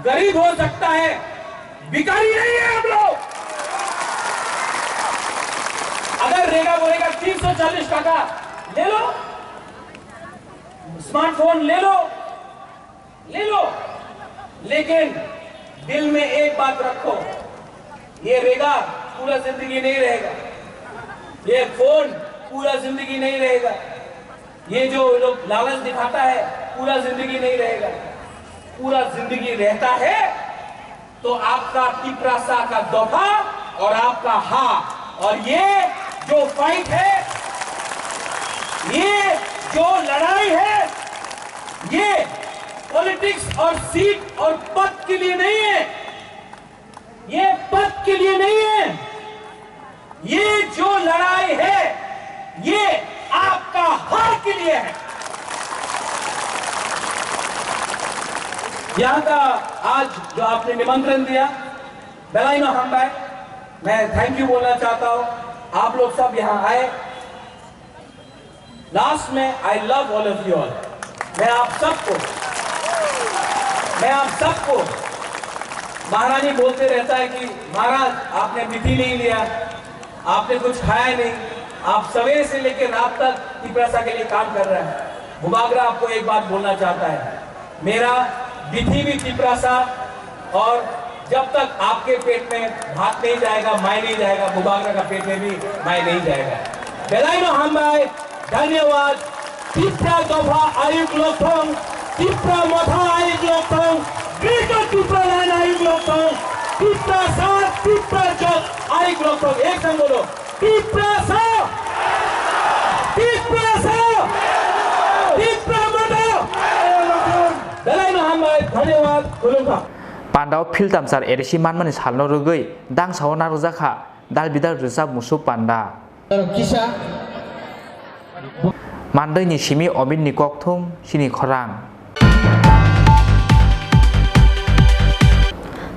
गरीब हो सकता है, भिखारी नहीं है हम लोग। अगर रेगा बोलेगा तीन सौ चालीस टका ले लो, स्मार्टफोन ले लो, ले लो, लेकिन दिल में एक बात रखो, ये रेगा पूरा जिंदगी नहीं रहेगा। ये फोन पूरा जिंदगी नहीं रहेगा। ये जो लोग लालच दिखाता है, पूरा जिंदगी नहीं रहेगा। पूरा जिंदगी रहता है तो आपका तिपरासा का दफा और आपका हा, और ये जो फाइट है, ये जो लड़ाई है, ये पॉलिटिक्स और सीट और पद के लिए नहीं है। ये पद के लिए नहीं है, ये जो लड़ाई है, ये आपका हक के लिए है। यहाँ का आज जो आपने निमंत्रण दिया, बेलाइनो हम भाई, मैं थैंक यू बोलना चाहता हूँ। आप लोग सब यहाँ आए, लास्ट में, I love all of you all. मैं आप सबको, मैं आप सबको, महारानी बोलते रहता है कि महाराज, आपने बिथी नहीं लिया, आपने कुछ खाया नहीं, आप सवेरे से लेकर रात तक तिपरासा के लिए काम कर रहे हैं। बुबागरा आपको एक बात बोलना चाहता है, मेरा बिथी भी तिपरासा, और जब तक आपके पेट में भात नहीं जाएगा, माई नहीं जाएगा, बुबागरा का पेट में भी माई नहीं जाएगा। बेलाइनो हम भाई, धन्यवाद। तिप्रा दफा आयुक लोकथों, तिप्रा मथा आयुक लोकथों, ग्रेटर तिप्रा लाइन आयुक लोकथों, तिप्रा सार, तिप्रा जग आयुक लोकथों। एक संग बोलो, तिप्रा सा, तिप्रा सा, तिप्रा मथा। बेलाइनो हम भाई, धन्यवाद, खुलुमथा। Pandao philtamsar A D C manmani salno rwgwi dangsao narwkjakha dal bidal rwchap musuk panda. Kisa. Mandwini simi Omitni kokthum chini khorang.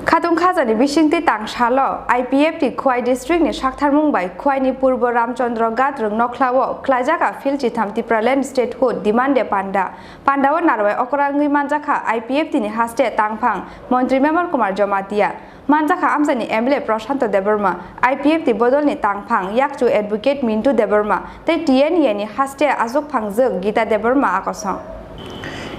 Khatung khajani bisingtwi tang salo I P F T Khwai district ni saktharmung bai Khwai ni Purbo Ramchandra Ghat rwng nokhlao khlaijak a phil chitham Tipraland statehood demand day panda. Pandao narwai okra wngwi manjakha I P F T ni haste tangphang Montri Mebar Kumar Jamatia. Manjakha amchaini M L A Prashanto Debbarma, I P F T bodolni tangphang yakchu Advocate Mintu Debbarma tei T N E A ni haste achukphangjwk Gita Debbarma a kosong.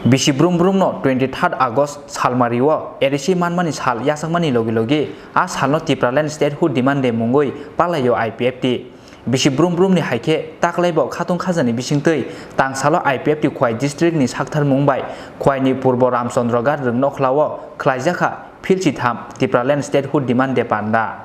Bisi brum brumno twenty third August salmario A D C manmani sal yachakmani logi logi a salno Tipraland Statehood Demand Day mungwi palaio I P F T. Bisi brum brumni hai khe taklaibo khatung khajani bisingtwi tangsalo I P F T Khwai district ni saktharmung bai Khwai ni Purbo Ramchandra Ghat rwng nokhlao khlaijakha phil chitham Tipraland Statehood Demand Day panda.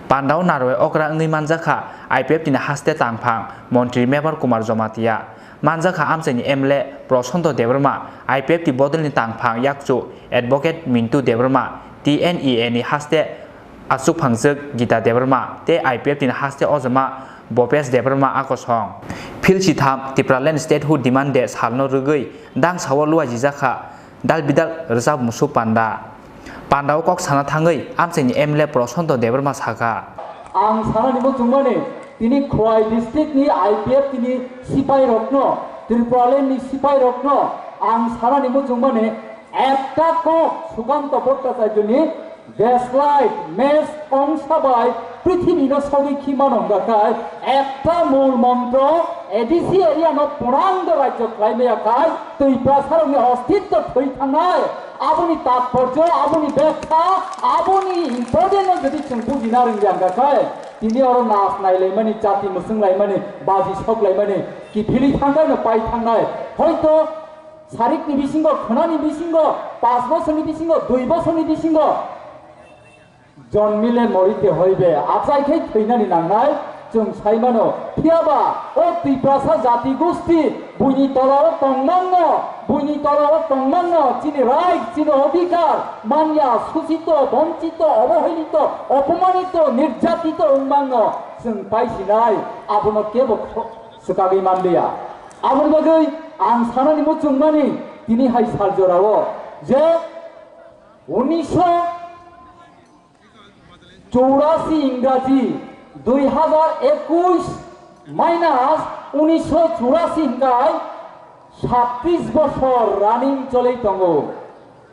Pandao narwai okra wngwi manjakha I P F T ni haste tangphang Montri Mebar Kumar Jamatia. Manjakha amchaini M L A Prashanto Debbarma, I P F T bodolni tangphang yakchu Advocate Mintu Debbarma, T N E A ni haste achukphangjwk Gita Debbarma tei I P F T ni haste ojama Bhopesh Debbarma a kosong. Phil chitham Tipraland Statehood Demand Day salno rwgwi dangsao luajijakha dal bidal rwchap musuk panda. Pandao kok sana thangwi amchaini M L A Prashanto Debbarma sakha. Ang sanani muchungmani tini Khwai district ni I P F T ni sipai rokno, Tipraland ni sipai rokno ang sanani muchungmani ekta kok Sukanto Bhattacharya ni Deslai, mes ongsa bai prithibi no sogwi khi mano hwnga khai, ekta mul montro A D C area no purang do rajyo khlai maya khai, twi prasarok ni ostitto thwi thangnai, aboni tatporjo, aboni bekha, aboni important no jodi chwng bujina rwngya hwnga khai, tini oro nas nai laimani, chati mwswng laimani, baji sok laimani, kiphilwi thangnai no pai thangnai, hoito Sarikni bisingo, khwnani bisingo, panch bosorni bisingo, dui bosorni bisingo, jonmile morite hoibe, achai khe thwinani nangnai, chwng sai mano. Phiyaba o Tiprasa jati gosti buini tolao tongmangno, buini tolao tongmangno, chini right, chini odhikar manya, suchito, bonchito, obohelito, opomanito, nirjatito wngmangno chwng paisinai, abono kebo kho-, swkagwi manliya. Aboni bagwi ang sanani muchungmani tini hai sal jorao je unisho churasi Ingraji, dui hazar ekush minus unisho churasi hingkai satris bosor running cholei tongo.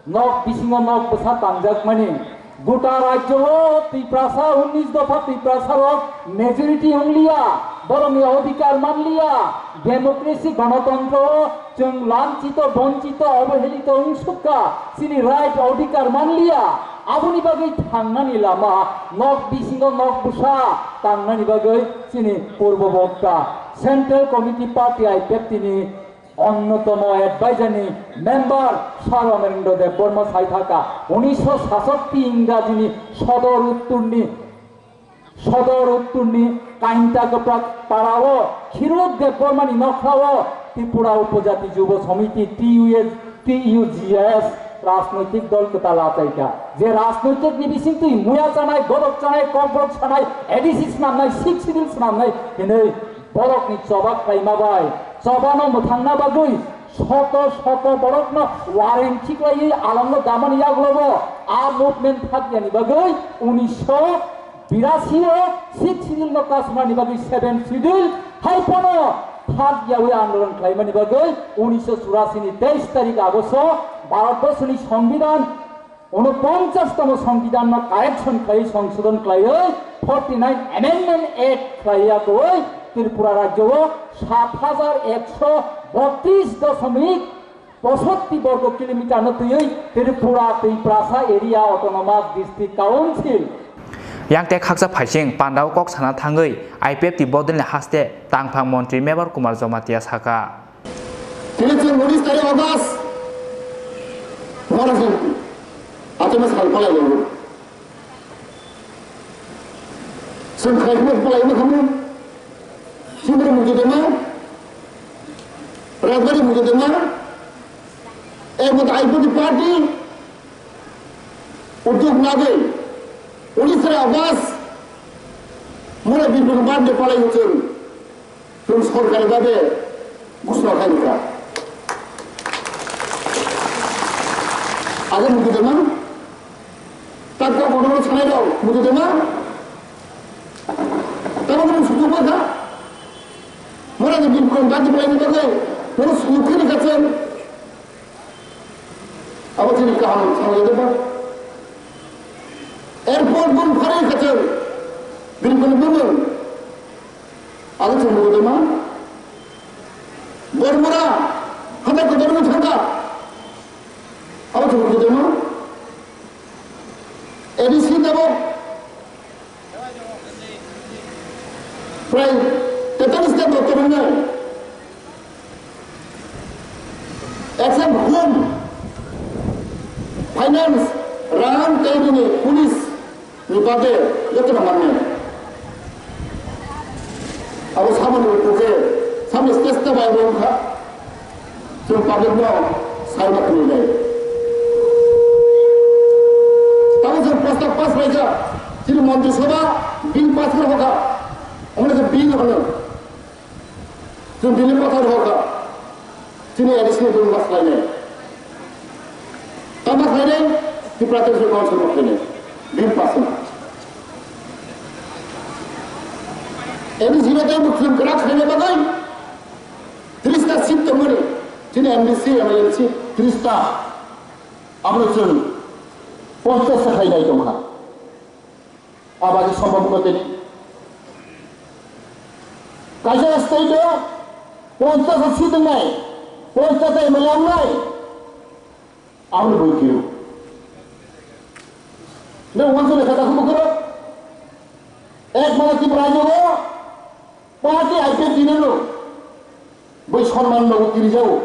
Nok bisingo nok bwsa tangjakmani. Gota rajyo o Tiprasa, unnish dopha Tiprasa rok majority wngliya, borokni odhikar manliya, democracy, gonotontro o chwng lanchito, bonchito, obohelito wngsukha, chini right odhikar manliya. Aboni bagwi thangnani lama, nok bisingo nok bwsa tangnani bagwi chini Purbo Bokta Central Committee Party I P F T ni onnotomo advisor ni member Sir Amarendra Debbarma saithaka, unisho sasatti Ingrajini Sodor Uttorni Sodor Uttorni Kainta Kwprak parao Khiruk Debbarmani nokhrao Tripura Upojati Jubo Samiti T U S, T U G S rajnoitik dol kwtal achaikha. Je rajnoitik ni bisingtwi muya chanai, godok chanai, kokborok sanai, A D C swnamnai, Sixth Schedule swnamnai hinwi borokni choba khlaima bai chobano mwthangna bagwi soto soto borokno wareng khiklaiwi alangno damani yagulobo a movement phatyani bagwi unisho birasi o Sixth Schedule no kasumani bagwi Seventh Schedule hai phano phak yaui andolon khlaimani bagwi unisho churasi ni teis tarik Agosto Bharat Borsoni Songbidan unoponchas tomo Songbidan no correction khlaiwi songsodon khlaiwi forty nine Amendment Act khlaiya koi Tripura rajyo o sat hajar ekso botris dosomik posotti borgo kilometer no twiwi Tripura Twiprasa Area Autonomous District Council. Yang tei khaksa phaising pandao kok sana thangwi I P F T bodolni haste tangphang montri Mebar Kumar Jamatia saka. Tini chwng unis tarik August, Maharaj Jayanti. Achai ma sal palai laio. Chwng khlai phano palai ma khamu. Chini muchung tongma. Rajbari muchung tongma. Ek mata I P F T party. Udyog nagwi. Unis tarik August. Mura Bipin Bande palai chwng. Chwng sorkari babe ghosona khaikha. Age muchung tongma. Takta kotor sanai rok muchung tongma. Tamo kono sujuk ma kha. Mura ni Bipin Bande palai ni bagwi. Kono sujuk khini kha chwng. Abo chini kaham sanai de ba. Airport bung phari kha chwng. Bipin Bande. Abo chwng muchung tongma. Bormura, hatai kotor ni thangkha. Abo chwng muchung tongma. A D C tabok prai tetan step doctor wngnai. Except home, finance, rang tei bini police ni bade jotono mannai. Abo samani upuke, samani chesta bai bo wngkha. Chwng public no sai ma khwlai nai. Tamo chwng prostab pass laijak, chini Montri Sabha bill pass khe hoka. Omo khe bill hono. Chwng bill pass hoka. Chini A D C ni bill pass khlai nai. Tamo khlai nai, Tripura Tei Council pass khlai nai. Bill pass wngkha. A D C no tei chwng kwrak khlaina bagwi. Trista seat tongmani, chini M D C, M L A seat trista, abono chwng ponchas ta khainai tongkha. Abadi sombhob no tini. Kaisa state o ponchas ta seat wngnai, ponchas ta M L A wngnai. Aboni bui kiro. Nang wansuk lekha dakhuk bukhuk. Ek mane Tripura rajyo o party I P F T no bui sonman no kiri jao.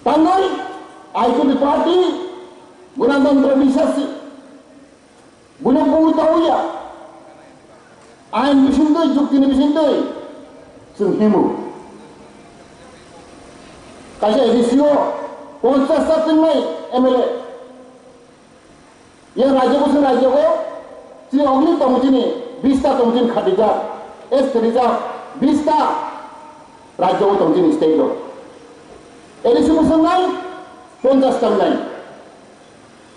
Tangwi I P F T party Ganatantro bisasi. Buino bui tauya. Ain bisingtwi, juktini bisingtwi chwng himo. Kaisa A D C o ponchas ta twngnai M L A. Yang rajyo bwswk rajyo o chini ogni tong chini bista tong chini khatijak, S T rijak bista rajyo o tong chini state o. A D C bwswk nai ponchas ta nai.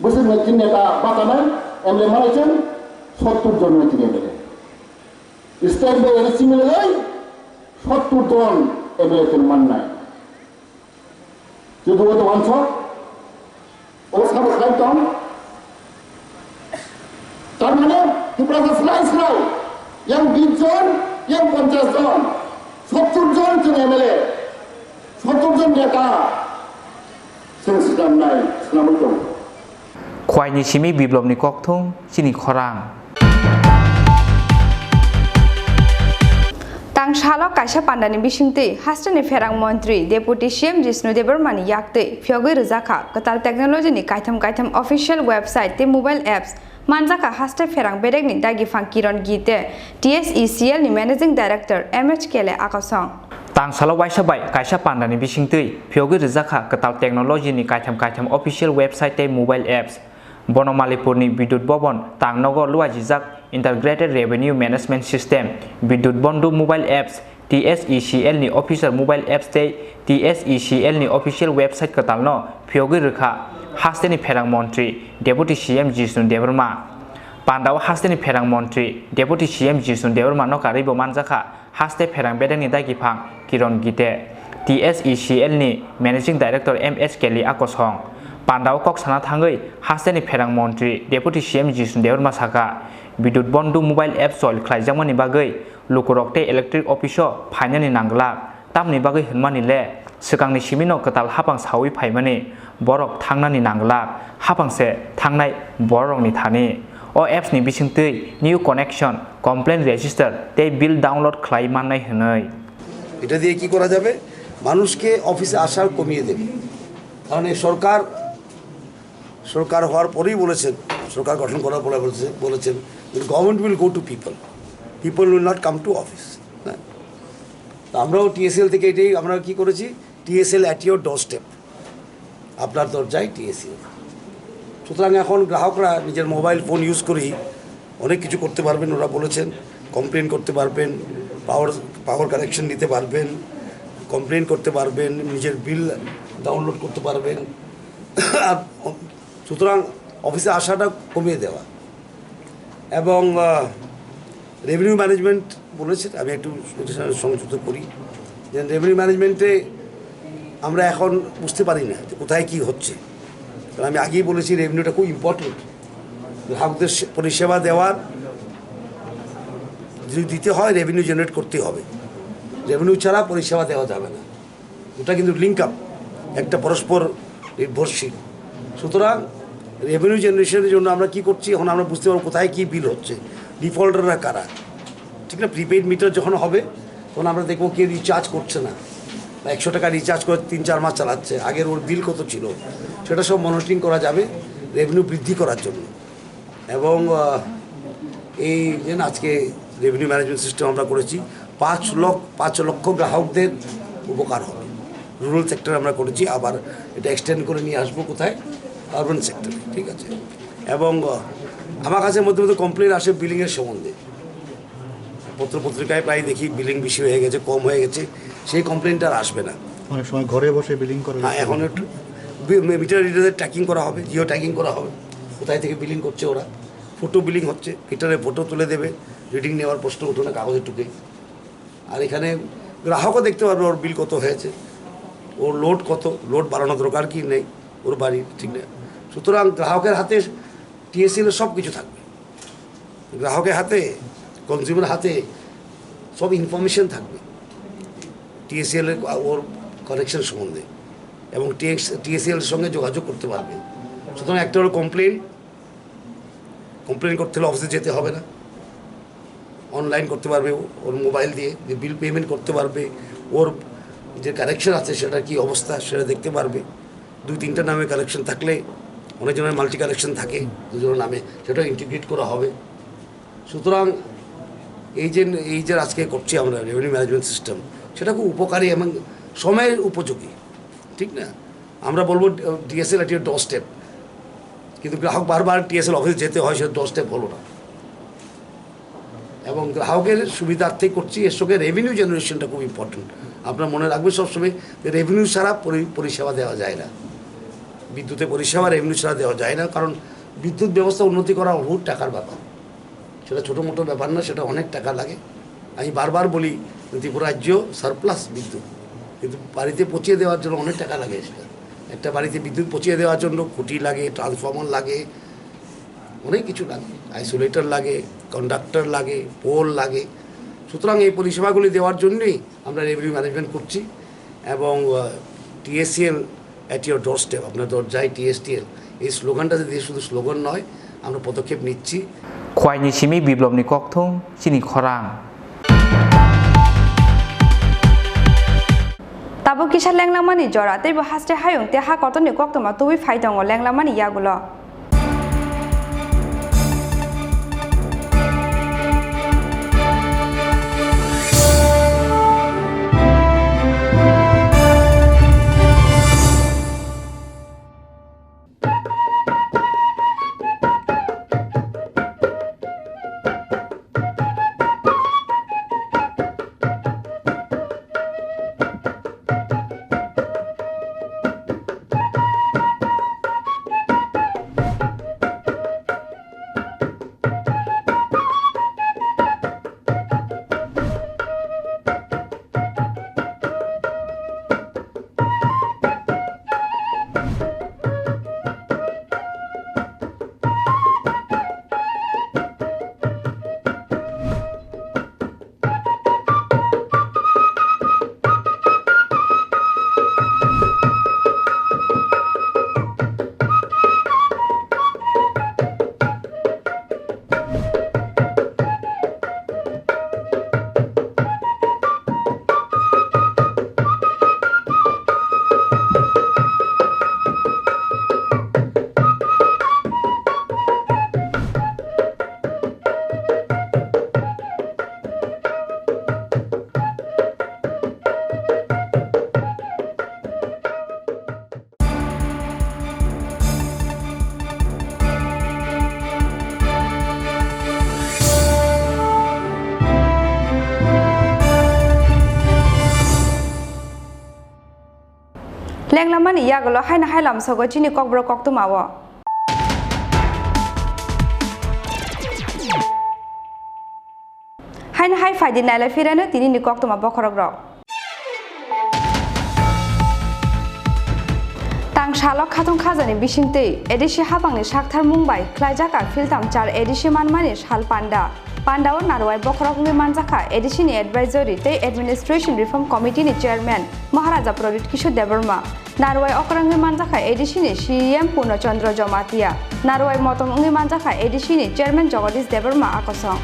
Bwswk nai chini neta bata nai M L A manai chwng sottur jon nai chini M L A. State bai A D C milai sottur jon M L A chwng mannai. Juduo to wansok, o sabo khlai tong. Tar mane, Tiprasa slai slai, yang bis jon, yang ponchas jon, sottur jon chwng M L A, sottur jon neta, chwng swnamnai, swnamwi tong. Khoini simi biplopni kokthung chini khorang. Tang salo kaisa pandani bisingtwi hasteni pherang montri Deputy C M Jishnu Debbarmani yaktwi phiyogwi rwjakha kwtal technologyni kaitham kaitham official website tei mobile apps. Manjakha haste pherang bedekni dagiphang Kiron Gite, T S E C L ni Managing Director M H Kele Akosong. Tang salo waisa bai kaisa pandani bisingtwi phiyogwi rwjakha kwtal technologyni kaitham kaitham official website tei mobile apps. Bono Malipurni Bidut Bhavan tang nogo luajijak Integrated Revenue Management System, Bidut Bandhu mobile apps, T S E C L ni official mobile apps tei T S E C L ni official website kwtalno phiyogwi rwkha hasteni pherang montri Deputy C M Jishnu Debbarma. Pandao hasteni pherang montri Deputy C M Jishnu Debbarma no karwi bo manjakha haste pherang bedekni dagiphang Kiron Gite, T S E C L ni Managing Director M H Kele Akosong. Pandao kok sana thangwi hasteni pherang montri Deputy C M Jishnu Debbarma sakha, Bidut Bandhu mobile app chol khlaijakmani bagwi lukurok tei electric office o phainani nangglak. Tamni bagwi hwnmani le swkangni simino kwtal hapang saui phaimani borok thangnani nangla, hapang se thangnai bororokni thani. O apps ni bisingtwi new connection, complaint register tei bill download khlai mannai hwnwi. এটা দিয়ে কি করা যাবে? মানুষকে অফিসে আসার কমিয়ে দেবে। কারণ এই সরকার, সরকার হওয়ার পরেই বলেছেন, সরকার গঠন করার পরে বলেছে, বলেছেন, "Government will go to people, people will not come to office।" হ্যাঁ? তো আমরাও টিএসএল থেকে এটাই আমরা কি করেছি, "টিএসএল at your doorstep", আপনার দরজায় টিএসএল। সুতরাং এখন গ্রাহকরা নিজের মোবাইল ফোন ইউজ করেই অনেক কিছু করতে পারবেন। ওরা বলেছেন, কমপ্লেন করতে পারবেন, পাওয়ার, পাওয়ার কানেকশন নিতে পারবেন, কমপ্লেন করতে পারবেন, নিজের বিল ডাউনলোড করতে পারবেন। আর সুতরাং অফিসে আসাটা কমিয়ে দেওয়া এবং, আহ, রেভিনিউ ম্যানেজমেন্ট বলেছেন, আমি একটু ওদের সঙ্গে সংযুক্ত করি, যে রেভিনিউ ম্যানেজমেন্টে আমরা এখন বুঝতে পারি না যে কোথায় কী হচ্ছে। কারণ আমি আগেই বলেছি, রেভিনিউটা খুব ইম্পর্টেন্ট। গ্রাহকদের সে-, পরিষেবা দেওয়ার যদি দিতে হয়, রেভিনিউ জেনারেট করতেই হবে। রেভিনিউ ছাড়া পরিষেবা দেওয়া যাবে না। ওটা কিন্তু লিঙ্ক আপ, একটা পরস্পর নির্ভরশীল। সুতরাং রেভিনিউ জেনারেশনের জন্য আমরা কি করছি, এখন আমরা বুঝতে পারবো কোথায় কি বিল হচ্ছে, ডিফল্টাররা কারা। ঠিক না? প্রিপেইড মিটার যখন হবে, তখন আমরা দেখবো কে রিচার্জ করছে না, বা একশো টাকা রিচার্জ করে তিন চার মাস চালাচ্ছে, আগের ওর বিল কত ছিল, সেটা সব মনিটরিং করা যাবে রেভিনিউ বৃদ্ধি করার জন্য। এবং, আহ, এই যে আজকে রেভিনিউ ম্যানেজমেন্ট সিস্টেম আমরা করেছি, পাঁচ লক্ষ, পাঁচ লক্ষ গ্রাহকদের উপকার হবে। রুরাল সেক্টরে আমরা করেছি, আবার এটা এক্সটেন্ড করে নিয়ে আসবো কোথায়? আরবান সেক্টরে, ঠিক আছে? এবং, আহ, আমার কাছে মধ্যে মধ্যে কমপ্লেন আসে বিলিংয়ের সম্বন্ধে। পত্র পত্রিকায় প্রায় দেখি বিলিং বেশি হয়ে গেছে, কম হয়ে গেছে, সেই কমপ্লেনটা আর আসবে না। অনেক সময় ঘরে বসে বিলিং করা হ্যাঁ, যায়। এখন একটু বি-, মি-, মিটার রিডারদের ট্র্যাকিং করা হবে, জিও ট্র্যাকিং করা হবে, কোথায় থেকে বিলিং করছে ওরা। ফটো বিলিং হচ্ছে, মিটারে ফটো তুলে দেবে, রিডিং নেওয়ার প্রশ্ন উঠে না কাগজের টুকে। আর এখানে গ্রাহকও দেখতে পারবে ওর বিল কত হয়েছে, ওর লোড কত, লোড বাড়ানো দরকার কি নেই ওর বাড়ির, ঠিক না? সুতরাং গ্রাহকের হাতে টিএসএল এর সব কিছু থাকবে। গ্রাহকের হাতে, কনজিউমার হাতে সব ইনফরমেশন থাকবে টিএসএল এর, ওর কানেকশন সম্বন্ধে, এবং টিএস, টিএসএল এর সঙ্গে যোগাযোগ করতে পারবে। সুতরাং একটা হলো কমপ্লেন, কমপ্লেন করতে হলে অফিসে যেতে হবে না, অনলাইন করতে পারবে ও-, ওর মোবাইল দিয়ে, যে বিল পেমেন্ট করতে পারবে, ওর যে কানেকশন আছে সেটার কী অবস্থা সেটা দেখতে পারবে। দুই তিনটা নামে কানেকশন থাকলে, অনেকজনের মাল্টি কানেকশন থাকে দুজনের নামে, সেটাও ইন্টিগ্রেট করা হবে। সুতরাং এই যে, এই যে আজকে করছি আমরা রেভিনিউ ম্যানেজমেন্ট সিস্টেম, সেটা খুব উপকারী এবং সময়ের উপযোগী, ঠিক না? আমরা বলবো, "ডিএসএল এট ইওর ডোর স্টেপ", কিন্তু গ্রাহক বারবার টিএসএল অফিসে যেতে হয়, সেটা ডোর স্টেপ হলো না। এবং গ্রাহকের সুবিধার্থে করছি, এর সঙ্গে রেভিনিউ জেনারেশনটা খুব ইম্পর্টেন্ট। আপনারা মনে রাখবেন সবসময় যে রেভিনিউ ছাড়া পরি-, পরিষেবা দেওয়া যায় না। বিদ্যুতের পরিষেবা রেভিনিউ ছাড়া দেওয়া যায় না, কারণ বিদ্যুৎ ব্যবস্থা উন্নতি করা বহুত টাকার ব্যাপার। সেটা ছোটো মোটো ব্যাপার না, সেটা অনেক টাকা লাগে। আমি বারবার বলি, ত্রিপুরা রাজ্য সারপ্লাস বিদ্যুৎ, কিন্তু বাড়িতে পৌঁছে দেওয়ার জন্য অনেক টাকা লাগে। সেটা একটা বাড়িতে বিদ্যুৎ পৌঁছে দেওয়ার জন্য খুঁটি লাগে, ট্রান্সফরমার লাগে, অনেক কিছু লাগে, আইসোলেটর লাগে, কন্ডাক্টর লাগে, পোল লাগে। সুতরাং এই পরিষেবাগুলি দেওয়ার জন্যই আমরা রেভিনিউ ম্যানেজমেন্ট করছি এবং, আহ, টিএসএল At your doorstep, আপনার দরজায় টিএসটিএল। এই স্লোগানটা যদি শুধু স্লোগান নয়, আমরা পদক্ষেপ নিচ্ছি। Khwaini simi biplopni kokthung chini khorang. Tabuk kisa lenglamani jora, teibo haste hayung tei ha kotorni koktwma tubui phai tongo lenglamani yagulo. Lenglamani yagulo haino hai lamsogo chini kokborok koktwmao. Haino hai phaidi nailai phirano tinini koktwma bokhorokrok. Tang salo khatung khajani bisingtwi A D C hapangni sakthar mung bai khlaijak a philtham char A D C manmani sal panda. Pandao narwai bokhorok wngwi manjakha A D C ni Advisory tei Administration Reform Committee ni Chairman Maharaja Pradyut Kishore Debbarma. Narwai okra wngwi manjakha A D C ni C E M Purno Chandra Jamatia. Narwai motom wngwi manjakha A D C ni Chairman Jagadish Debbarma akosong.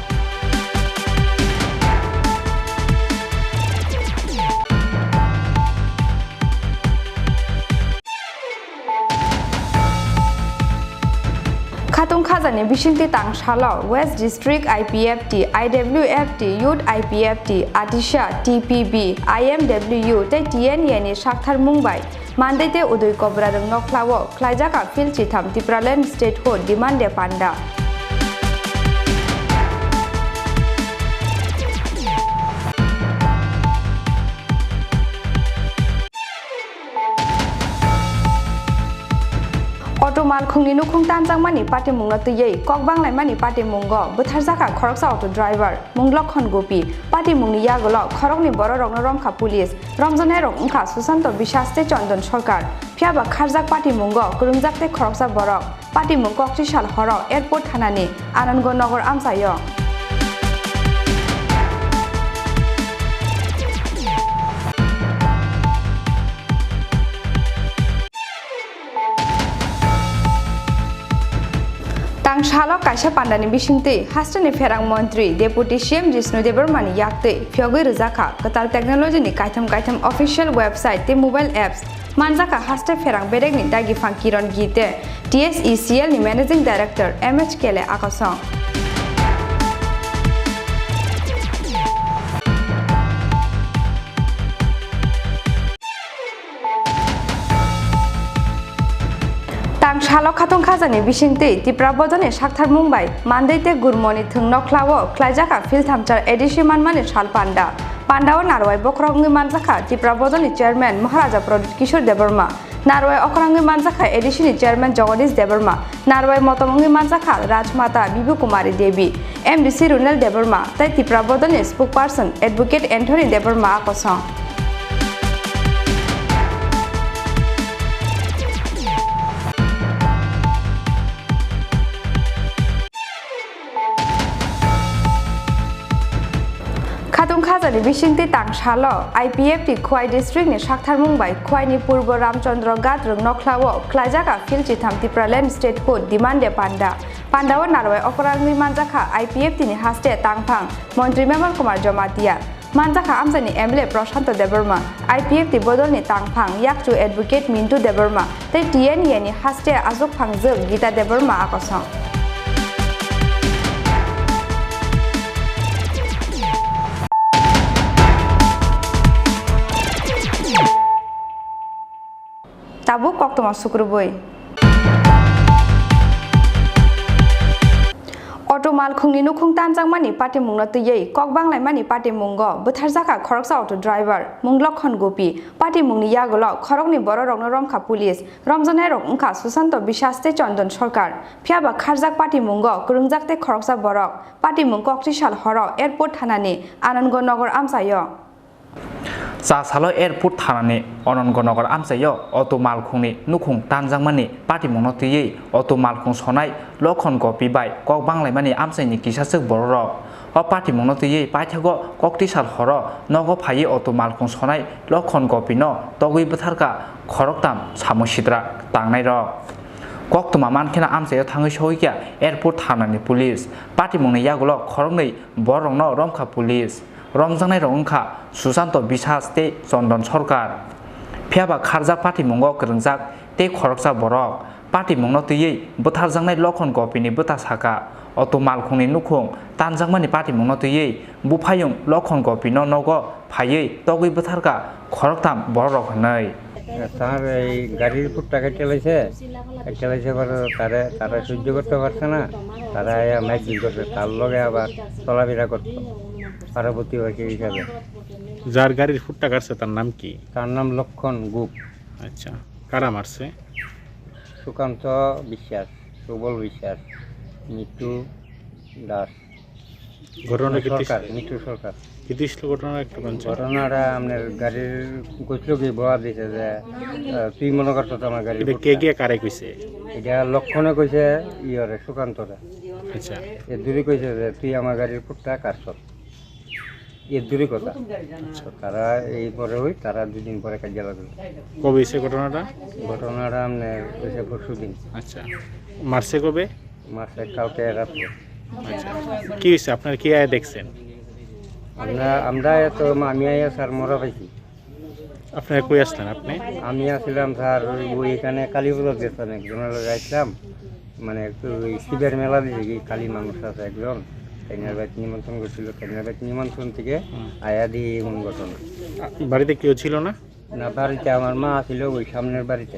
Khatung khajani bisingtwi tang salo West District I P F T, I W F T, Youth I P F T, Atisha, T P B, I M W tei T N A ni sakthar mung bai Mandai tei Udui Kobra rwng nokhlao khlaijak a phil chitham Tipraland Statehood Demand Day panda. Auto malkhungni nukhung tanjakmani patimungno twiwi kok banglaimani patimungo bwtharjakha khoroksa auto driver mung Lokhon Gopi. Patimungni yagulo khoroknwi bororokno romkha police. Romjaknairok wngkha Susanto Biswas tei Chondon Sarkar. Phiyaba kharjak patimungo kwrwngjak tei khoroksa borok. Patimung kokchisal horo airport thanani Anandganj Nagar amchaio. Tang salo kaisa pandani bisingtwi hasteni pherang montri Deputy C M Jishnu Debbarmani yaktwi phiyogwi rwjakha kwtal technology ni kaitham kaitham official website tei mobile apps. Manjakha haste pherang bedekni dagi phang Kiron Gite, T S E C L ni Managing Director M H Kele akosong. Tang salo khatung khajani bisingtwi Tipra bodolni saktharmung bai Mandai tei Gurmoni thwng nokhlao khlaijak a philthamchar A D C manmani sal panda. Pandao narwai bokhorok wngwi manjakha Tipra bodolni chairman Maharaja Pradyut Kishore Debbarma. Narwai okra wngwi manjakha A D C ni chairman Jagadish Debbarma. Narwai motom wngwi manjakha Rajmata Bibu Kumari Devi, M D C Runel Debbarma tei Tipra bodolni spokesperson Advocate Anthony Debbarma akosong. Khatung khaja Ni bisingtwi tang salo I P F T Khowai district ni saktharmung bai Khowai ni Purbo Ramchandra Ghat rwng nokhlao khlaijak a field chitham Tipraland Statehood Demand Day panda. Pandao narwai okra wngwi manjakha I P F T ni haste tangphang Montri Memal Kumar Jamatia. Manjakha amchaini M L A Prashanto Debbarma, I P F T bodolni tangphang yakchu Advocate Mintu Debbarma tei T N A ni haste achukphangjwk Gita Debbarma akosong. Tabuk koktwma sukrubui. Auto malkhungni nukhung tanjakmani patimungno twiwi kok banglaimani patimungo bwtharjakha khoroksa auto driver, mung Lokhon Gopi. Patimungni yagulo khoroknwi bororokno romkha police. Romjaknairok wngkha Susanto Biswas tei Chondon Sarkar. Phiyaba kharjak patimungo kwrwngjak tei khoroksa borok. Patimung koktisal horo airport thanani Anandnagar amchaio. Cha salo airport thanani Anandnagar amchaio auto malkhungni nukhung tanjakmani patimungno twiwi auto malkhung sonai Lokhon Gopi bai kok banglaimani amchaini kisachwk bororok. O patimungno twiwi paithago koktisal horo nogo phaiwi auto malkhung sonai Lokhon Gopino togwi bwtharkha khoroktham samung sitra tangnairok. Koktwma mankheno amchaio thangwi sogwikha airport thanani police. Patimungni yagulo khoroknwi bororokno romkha police. Romjaknairok wngkha Susanto Biswas tei Chondon Sarkar. Phiyaba kharjak patimungo kwrwngjak tei khoroksa borok. Patimungno twiwi bwtharjaknai Lokhon Gopini bwta sakha, auto malkhungni nukhung tanjakmani patimungno twiwi buphayung Lokhon Gopino nogo phaiwi togwi bwtharkha khoroktham bororok hwnwi. তার এই গাড়ির ফুটটা কেটে লাইছে, কেটে লাইছে পরে তারে, তারা সহ্য করতে পারছে না, তারা আয়া মাইক বিল করছে, তার লগে আবার চলাফেরা করতো পার্বতী ভাইকে হিসাবে। যার গাড়ির ফুটটা কাটছে তার নাম কি? তার নাম লক্ষণ গুপ। আচ্ছা, কারা মারছে? সুকান্ত বিশ্বাস, সুবল বিশ্বাস, মিঠু দাস। ঘটনাটা কিতা সরকার, হইছিল? মিঠু সরকার। কিতা হইছিল ঘটনা একটু বলছেন? ঘটনাটা আপনার গাড়ির কইছিল কি বয়া দিছে যে, আহ, "তুই মনে করছো তো আমার গাড়ির এটা কে ফুটটা?" কে কারে কইছে? এটা লক্ষণে কইছে, ইয়রে সুকান্তরে। আচ্ছা। এ দূরে কইছে যে, "তুই আমার গাড়ির ফুটটা কাটছস।" এর দূরে কথা। আচ্ছা। তারা এই পরে ওই, তারা দুদিন পরে কাজিয়া লাগলো। কবে হইছে ঘটনাটা? ঘটনাটা আপনার হইছে পরশু দিন। আচ্ছা। মারছে কবে? মারছে কালকে রাত্রে। আচ্ছা। কি হইছে? আপনারা কি আয়া দেখছেন? আমরা, আমরা এত, আমি আয়া স্যার মরা পাইছি। আপনারা কই আসলেন আপনি? আমি আসলাম স্যার, ওই, ওই এখানে কালী পুজোর গেছিলাম, একজনের লগে আসলাম, মানে একটু ওই শিবের মেলা দিছে কি, কালী মানুষ আছে একজন, তাইনার বাড়িতে নিমন্ত্রণ করছিল, তাইনার বাড়িতে নিমন্ত্রণ থেকে হুম। আয়া দিয়ে এমন ঘটনা। আ, বাড়িতে কেউ ছিল না? না, বাড়িতে আমার মা ছিল, ওই সামনের বাড়িতে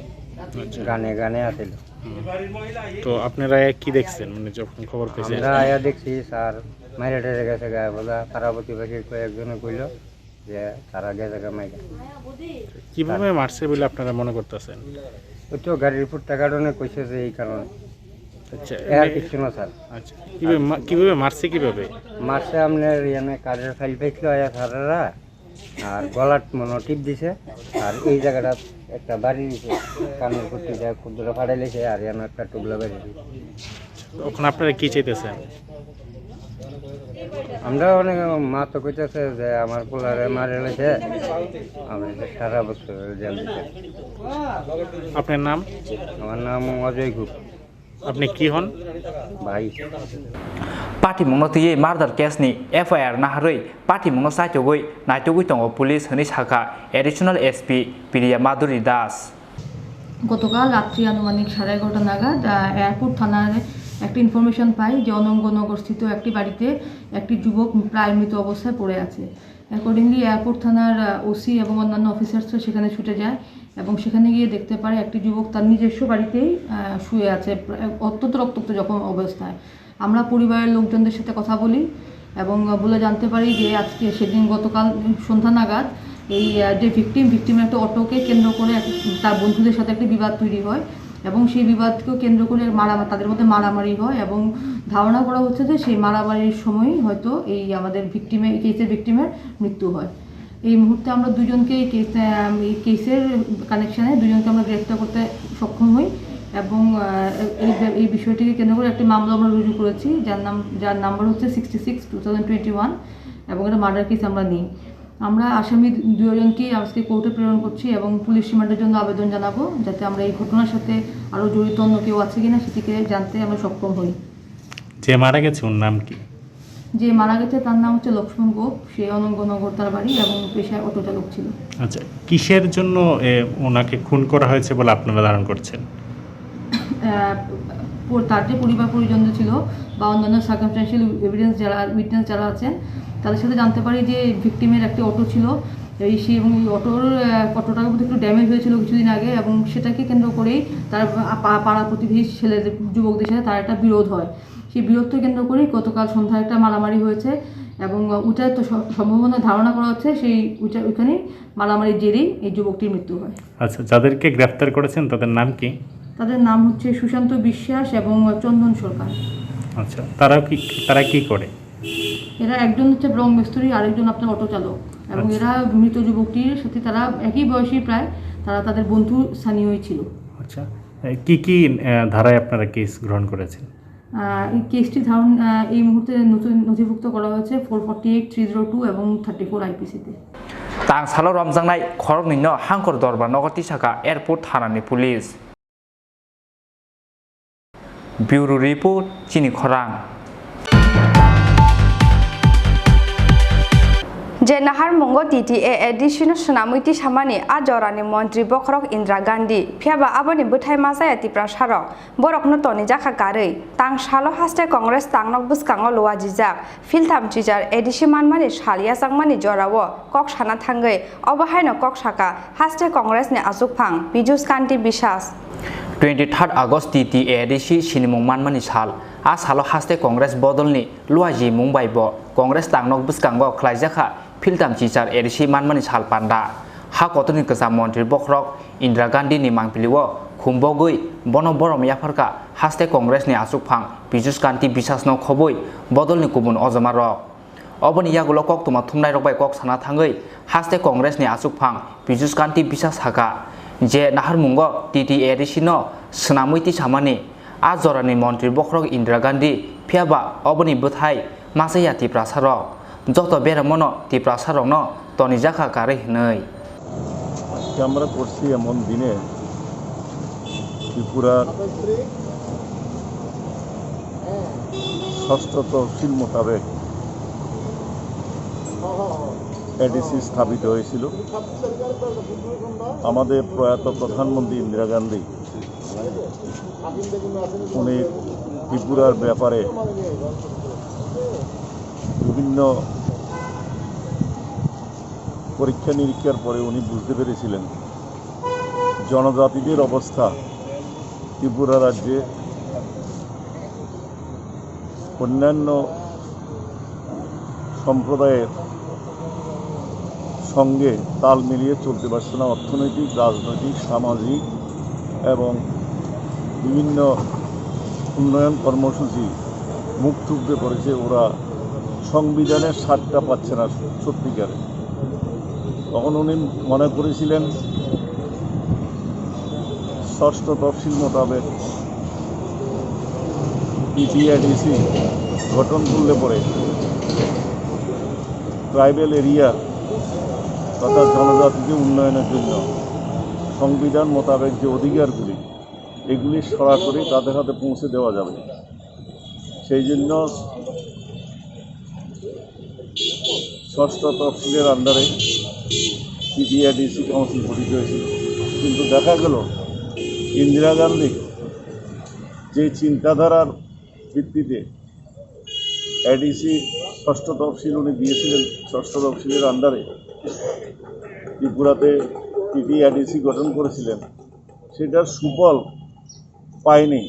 আচ্ছা। গানে গানে আছিল। হুম। তো আপনারা কি দেখছেন, মানে, যখন খবর পেয়েছেন? আমরা আয়া দেখছি স্যার মাইরে টেরে গেছে গায়ে বোঝা, পাড়া প্রতিবেশীর কয়েকজনে কইল যে তারা গেছে গা মাইরে। কিভাবে মারছে বলে আপনারা মনে করতেছেন? ওই তো গাড়ির ফুটটা কারণে কইছে যে এই কারণে। আচ্ছা, এর এমনি কিছু না স্যার। আচ্ছা, কিভাবে মা-, কিভাবে মারছে কিভাবে? মারছে আপনার ইয়ানে কার্ডের ফাইল পাইছিল আয়া স্যারেরা, আর গলাত মনে হয় টিপ দিছে, আর এই জায়গাটা একটা বাড়ি দিছে, কানের ফুটি যায় খুব দূরে ফাটাই লেছে, আর ইয়ানে একটা টুবলা বাড়ি দিছে। তখন আপনারা কি চাইতেছেন? আমরা অনেক মা তো কইতেছে যে আমার পোলারে মারে লেছে, আমি সারা বছর জেল দিতে। আপনার নাম? আমার নাম অজয় গুপ। আপনি কি হন? ভাই। Patimungno twiwi murder case ni F I R naharwi patimungno chaitugwi naitugwi tongo police hwnwi sakha Additional S P Priya Madhuri Das. গতকাল রাত্রি আনুমানিক সাড়ে এগারোটা নাগাদ, আহ, এয়ারপোর্ট থানার একটা ইনফরমেশন পাই যে অনঙ্গনগরস্থিত একটি বাড়িতে একটি যুবক প্রায় মৃত অবস্থায় পড়ে আছে। অ্যাকর্ডিংলি এয়ারপোর্ট থানার, আহ, ওসি এবং অন্যান্য অফিসার্সরা সেখানে ছুটে যায় এবং সেখানে গিয়ে দেখতে পারে একটি যুবক তার নিজস্ব বাড়িতেই, আহ, শুয়ে আছে, প্রায় অত্যন্ত রক্তাক্ত জখম অবস্থায়। আমরা পরিবারের লোকজনদের সাথে কথা বলি এবং বলে জানতে পারি যে আজকে, সেদিন গতকাল সন্ধ্যা নাগাদ এই, আহ, যে ভিকটিম, ভিকটিমের একটা অটোকে কেন্দ্র করে এক, তার বন্ধুদের সাথে একটা বিবাদ তৈরি হয় এবং সেই বিবাদকে কেন্দ্র করে মারামারি, তাদের মধ্যে মারামারি হয় এবং ধারণা করা হচ্ছে যে সেই মারামারির সময়ই হয়তো এই আমাদের ভিকটিমের, এই কেসের ভিকটিমের মৃত্যু হয়। এই মুহূর্তে আমরা দুজনকে এই কেস, আহ, এই কেসের কানেকশনে দুজনকে আমরা গ্রেফতার করতে সক্ষম হই এবং, আহ, এই, এই বিষয়টিকে কেন্দ্র করে একটি মামলা আমরা রুজু করেছি, যার নাম, যার নাম্বার হচ্ছে sixty six two thousand twenty one. এবং এটা মার্ডার কেস আমরা নেই। আমরা আসামি দুজনকেই আজকে কোর্টে প্রেরণ করছি এবং পুলিশ রিমান্ডের জন্য আবেদন জানাবো, যাতে আমরা এই ঘটনার সাথে আরও জড়িত অন্য কেউ আছে কিনা সেটিকে জানতে আমরা সক্ষম হই। যে মারা গেছে, ওর নাম কি? যে মারা গেছে, তার নাম হচ্ছে লক্ষ্মণ গোপ। সে অনঙ্গনগর তার বাড়ি এবং পেশায় অটো চালক ছিল। আচ্ছা, কিসের জন্য, এ, ওনাকে খুন করা হয়েছে বলে আপনারা ধারণা করছেন? আহ, পো-, তার যে পরিবার পরিজন ছিল বা অন্যান্য সার্কামস্ট্যান্সিয়াল এভিডেন্স যারা, উইটনেস যারা আছেন, তাদের সাথে জানতে পারি যে ভিকটিমের একটি অটো ছিল। এই সে এবং এই অটোর, আহ, অটোটার মধ্যে একটু ড্যামেজ হয়েছিল কিছুদিন আগে এবং সেটাকে কেন্দ্র করেই তার পা-, পাড়া প্রতিবেশী ছেলেদের, যুবকদের সাথে তার একটা বিরোধ হয়। সেই বিরোধকে কেন্দ্র করেই গতকাল সন্ধ্যায় একটা মারামারি হয়েছে এবং ওইটা তো স-, সম্ভাবনা ধারণা করা হচ্ছে সেই ওইটা, ওইখানেই মারামারির জেরেই এই যুবকটির মৃত্যু হয়। আচ্ছা, যাদেরকে গ্রেফতার করেছেন তাদের নাম কি? তাদের নাম হচ্ছে সুশান্ত বিশ্বাস এবং চন্দন সরকার। আচ্ছা, তারা কি, তারা কি করে? এরা একজন হচ্ছে ব্রং মিস্ত্রি, আরেকজন আপনার অটো চালক। এবং আচ্ছা। এরা মৃত যুবকটির সাথে তারা একই বয়সী প্রায়, তারা তাদের বন্ধু স্থানীয়ই ছিল। আচ্ছা, এ, কি কি, এ, ধারায় আপনারা কেস গ্রহণ করেছেন? আহ, এই কেসটি ধারণ, আহ, এই মুহূর্তে নথি-, নথিভুক্ত করা হয়েছে four forty eight, three zero two এবং থার্টি ফোর আইপিসিতে। Tangsalo romjaknai khoroknwino Hangkor Dorbar nogo tisaka airport thanani police. Bureau report, chini khorang. Je naharmungo T T A A D C no swnamwi tisamani a jorani montri bokhorok Indira Gandhi, phiyaba aboni bwthai machaya Tiprasarok. Borokno tonijakha karwi. Tangsalo haste Congress tangnok bwskango luajijak. Philtham chichar A D C manmani sal yachakmani jorao kok sana thangwi obo haino kok saka haste Congress ni achukphang Piyush Kanti Biswas. Twenty third August T T A D C sinimung manmani sal. A salo haste Congress bodolni luajimung bai bo Congress tangnok bwskango khlaijakha Philtham chichar A D C manmani sal panda. Ha kotorni kwcham montri bokhorok Indira Gandhi ni mangpili o khumbogwi bono borom yapharkha haste Congress ni achukphang Piyush Kanti Biswas no khobwi bodolni kubun ojoma rok. Oboni yagulo koktwma thumnairok bai kok sana thangwi haste Congress ni achukphang Piyush Kanti Biswas sakha je naharmungo T T A D C no swnamwi tisamani a jorani montri bokhorok Indira Gandhi, phiyaba oboni bwthai machaya Tiprasarok. Joto beramono Tiprasarokno tonijakha karwi hwnwi. আজকে আমরা করছি এমন দিনে ত্রিপুরার ষষ্ঠ তহসিল মোতাবেক এডিসি স্থাপিত হয়েছিল। আমাদের প্রয়াত প্রধানমন্ত্রী ইন্দিরা গান্ধী, উনি ত্রিপুরার ব্যাপারে বিভিন্ন পরীক্ষা নিরীক্ষার পরে উনি বুঝতে পেরেছিলেন জনজাতিদের অবস্থা ত্রিপুরা রাজ্যে অন্যান্য সম্প্রদায়ের সঙ্গে তাল মিলিয়ে চলতে পারছে না। অর্থনৈতিক, রাজনৈতিক, সামাজিক এবং বিভিন্ন উন্নয়ন কর্মসূচি মুখ থুবড়ে পড়েছে। ওরা সংবিধানের স্বাদটা পাচ্ছে না সত্যিকারে। তখন উনি মনে করেছিলেন ষষ্ঠ তফসিল মোতাবেক টিটিআইডিসি গঠন করলে পরে ট্রাইবাল এরিয়া তথা জনজাতিদের উন্নয়নের জন্য সংবিধান মোতাবেক যে অধিকারগুলি, এগুলি সরাসরি তাদের হাতে পৌঁছে দেওয়া যাবে। সেই জন্য ষষ্ঠ তফসিলের আন্ডারে টিটিআইডিসি কাউন্সিল গঠিত হয়েছিল। কিন্তু দেখা গেল ইন্দিরা গান্ধী যে চিন্তাধারার ভিত্তিতে এডিসি ষষ্ঠ তফসিল উনি দিয়েছিলেন, ষষ্ঠ তফসিলের আন্ডারে ত্রিপুরাতে টিটিআইডিসি গঠন করেছিলেন, সেটার সুফল পায়নি।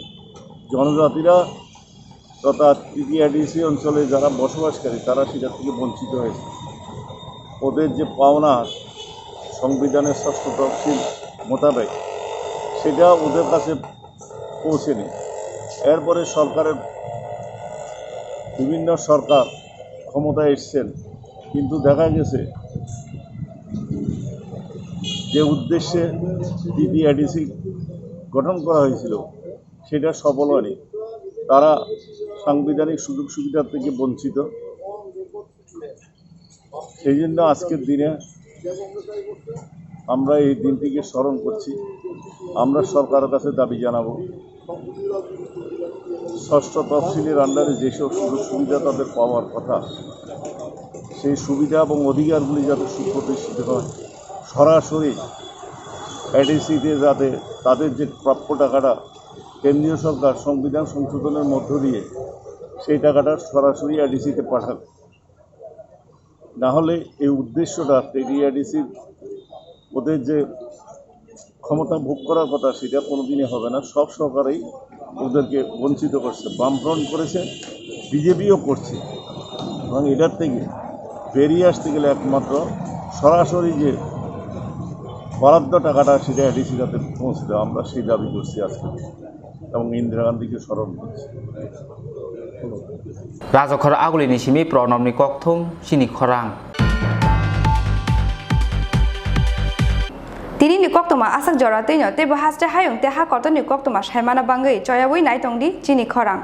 জনজাতিরা তথা টিটিআইডিসি অঞ্চলে যারা বসবাসকারী, তারা সেটা থেকে বঞ্চিত হয়েছে। ওদের যে পাওনা সংবিধানের ষষ্ঠ তফসিল মোতাবেক, সেটা ওদের কাছে পৌঁছেনি। এরপরে সরকারের, বিভিন্ন সরকার ক্ষমতায় এসছেন, কিন্তু দেখা গেছে যে উদ্দেশ্যে টিটিআইডিসি গঠন করা হয়েছিল, সেটা সফল হয়নি। তারা সাংবিধানিক সুযোগ সুবিধা থেকে বঞ্চিত। সেই জন্য আজকের দিনে আমরা এই দিনটিকে স্মরণ করছি। আমরা সরকারের কাছে দাবি জানাবো, ষষ্ঠ তফসিলের আন্ডারে যেসব সুযোগ সুবিধা তাদের পাওয়ার কথা, সেই সুবিধা এবং অধিকারগুলি যাতে সুপ্রতিষ্ঠিত হয়, সরাসরি এডিসিতে যাতে তাদের যে প্রাপ্য টাকাটা কেন্দ্রীয় সরকার সংবিধান সংশোধনের মধ্য দিয়ে সেই টাকাটা সরাসরি এডিসিতে পাঠাক। না হলে এই উদ্দেশ্যটা, এডিসির ওদের যে ক্ষমতা ভোগ করার কথা, সেটা কোনোদিনই হবে না। সব সরকারই ওদেরকে বঞ্চিত করছে। বামফ্রন্ট করেছে, বিজেপিও করছে। এবং এটার থেকে বেরিয়ে আসতে গেলে একমাত্র সরাসরি যে বরাদ্দ টাকাটা, সেটা এডিসির হাতে পৌঁছে দেওয়া, আমরা সেই দাবি করছি আজকে এবং ইন্দিরা গান্ধীকে স্মরণ করছি। Rajakhor agulini simi Pranabni kokthum chini khorang. Tinini koktoma aswk jora twino teibo haste hayung tei ha kotorni koktoma saimana bangwi choyawi naitongdi chini khorang.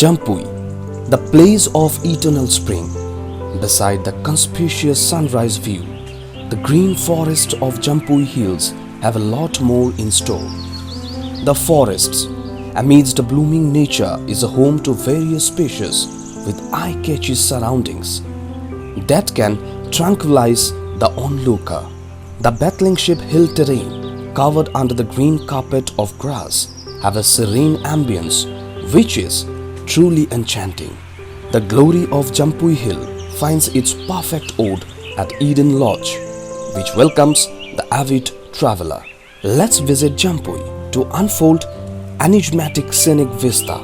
Jampui, the place of eternal spring, beside the conspicuous sunrise view, the green forest of Jampui Hills have a lot more in store. The forests, amidst the blooming nature, is a home to various species with eye-catchy surroundings that can tranquilize the onlooker. The Battling Ship Hill terrain, covered under the green carpet of grass, have a serene ambience which is truly enchanting. The glory of Jampui Hill finds its perfect ode at Eden Lodge, which welcomes the avid traveler. Let's visit Jampui to unfold enigmatic scenic vista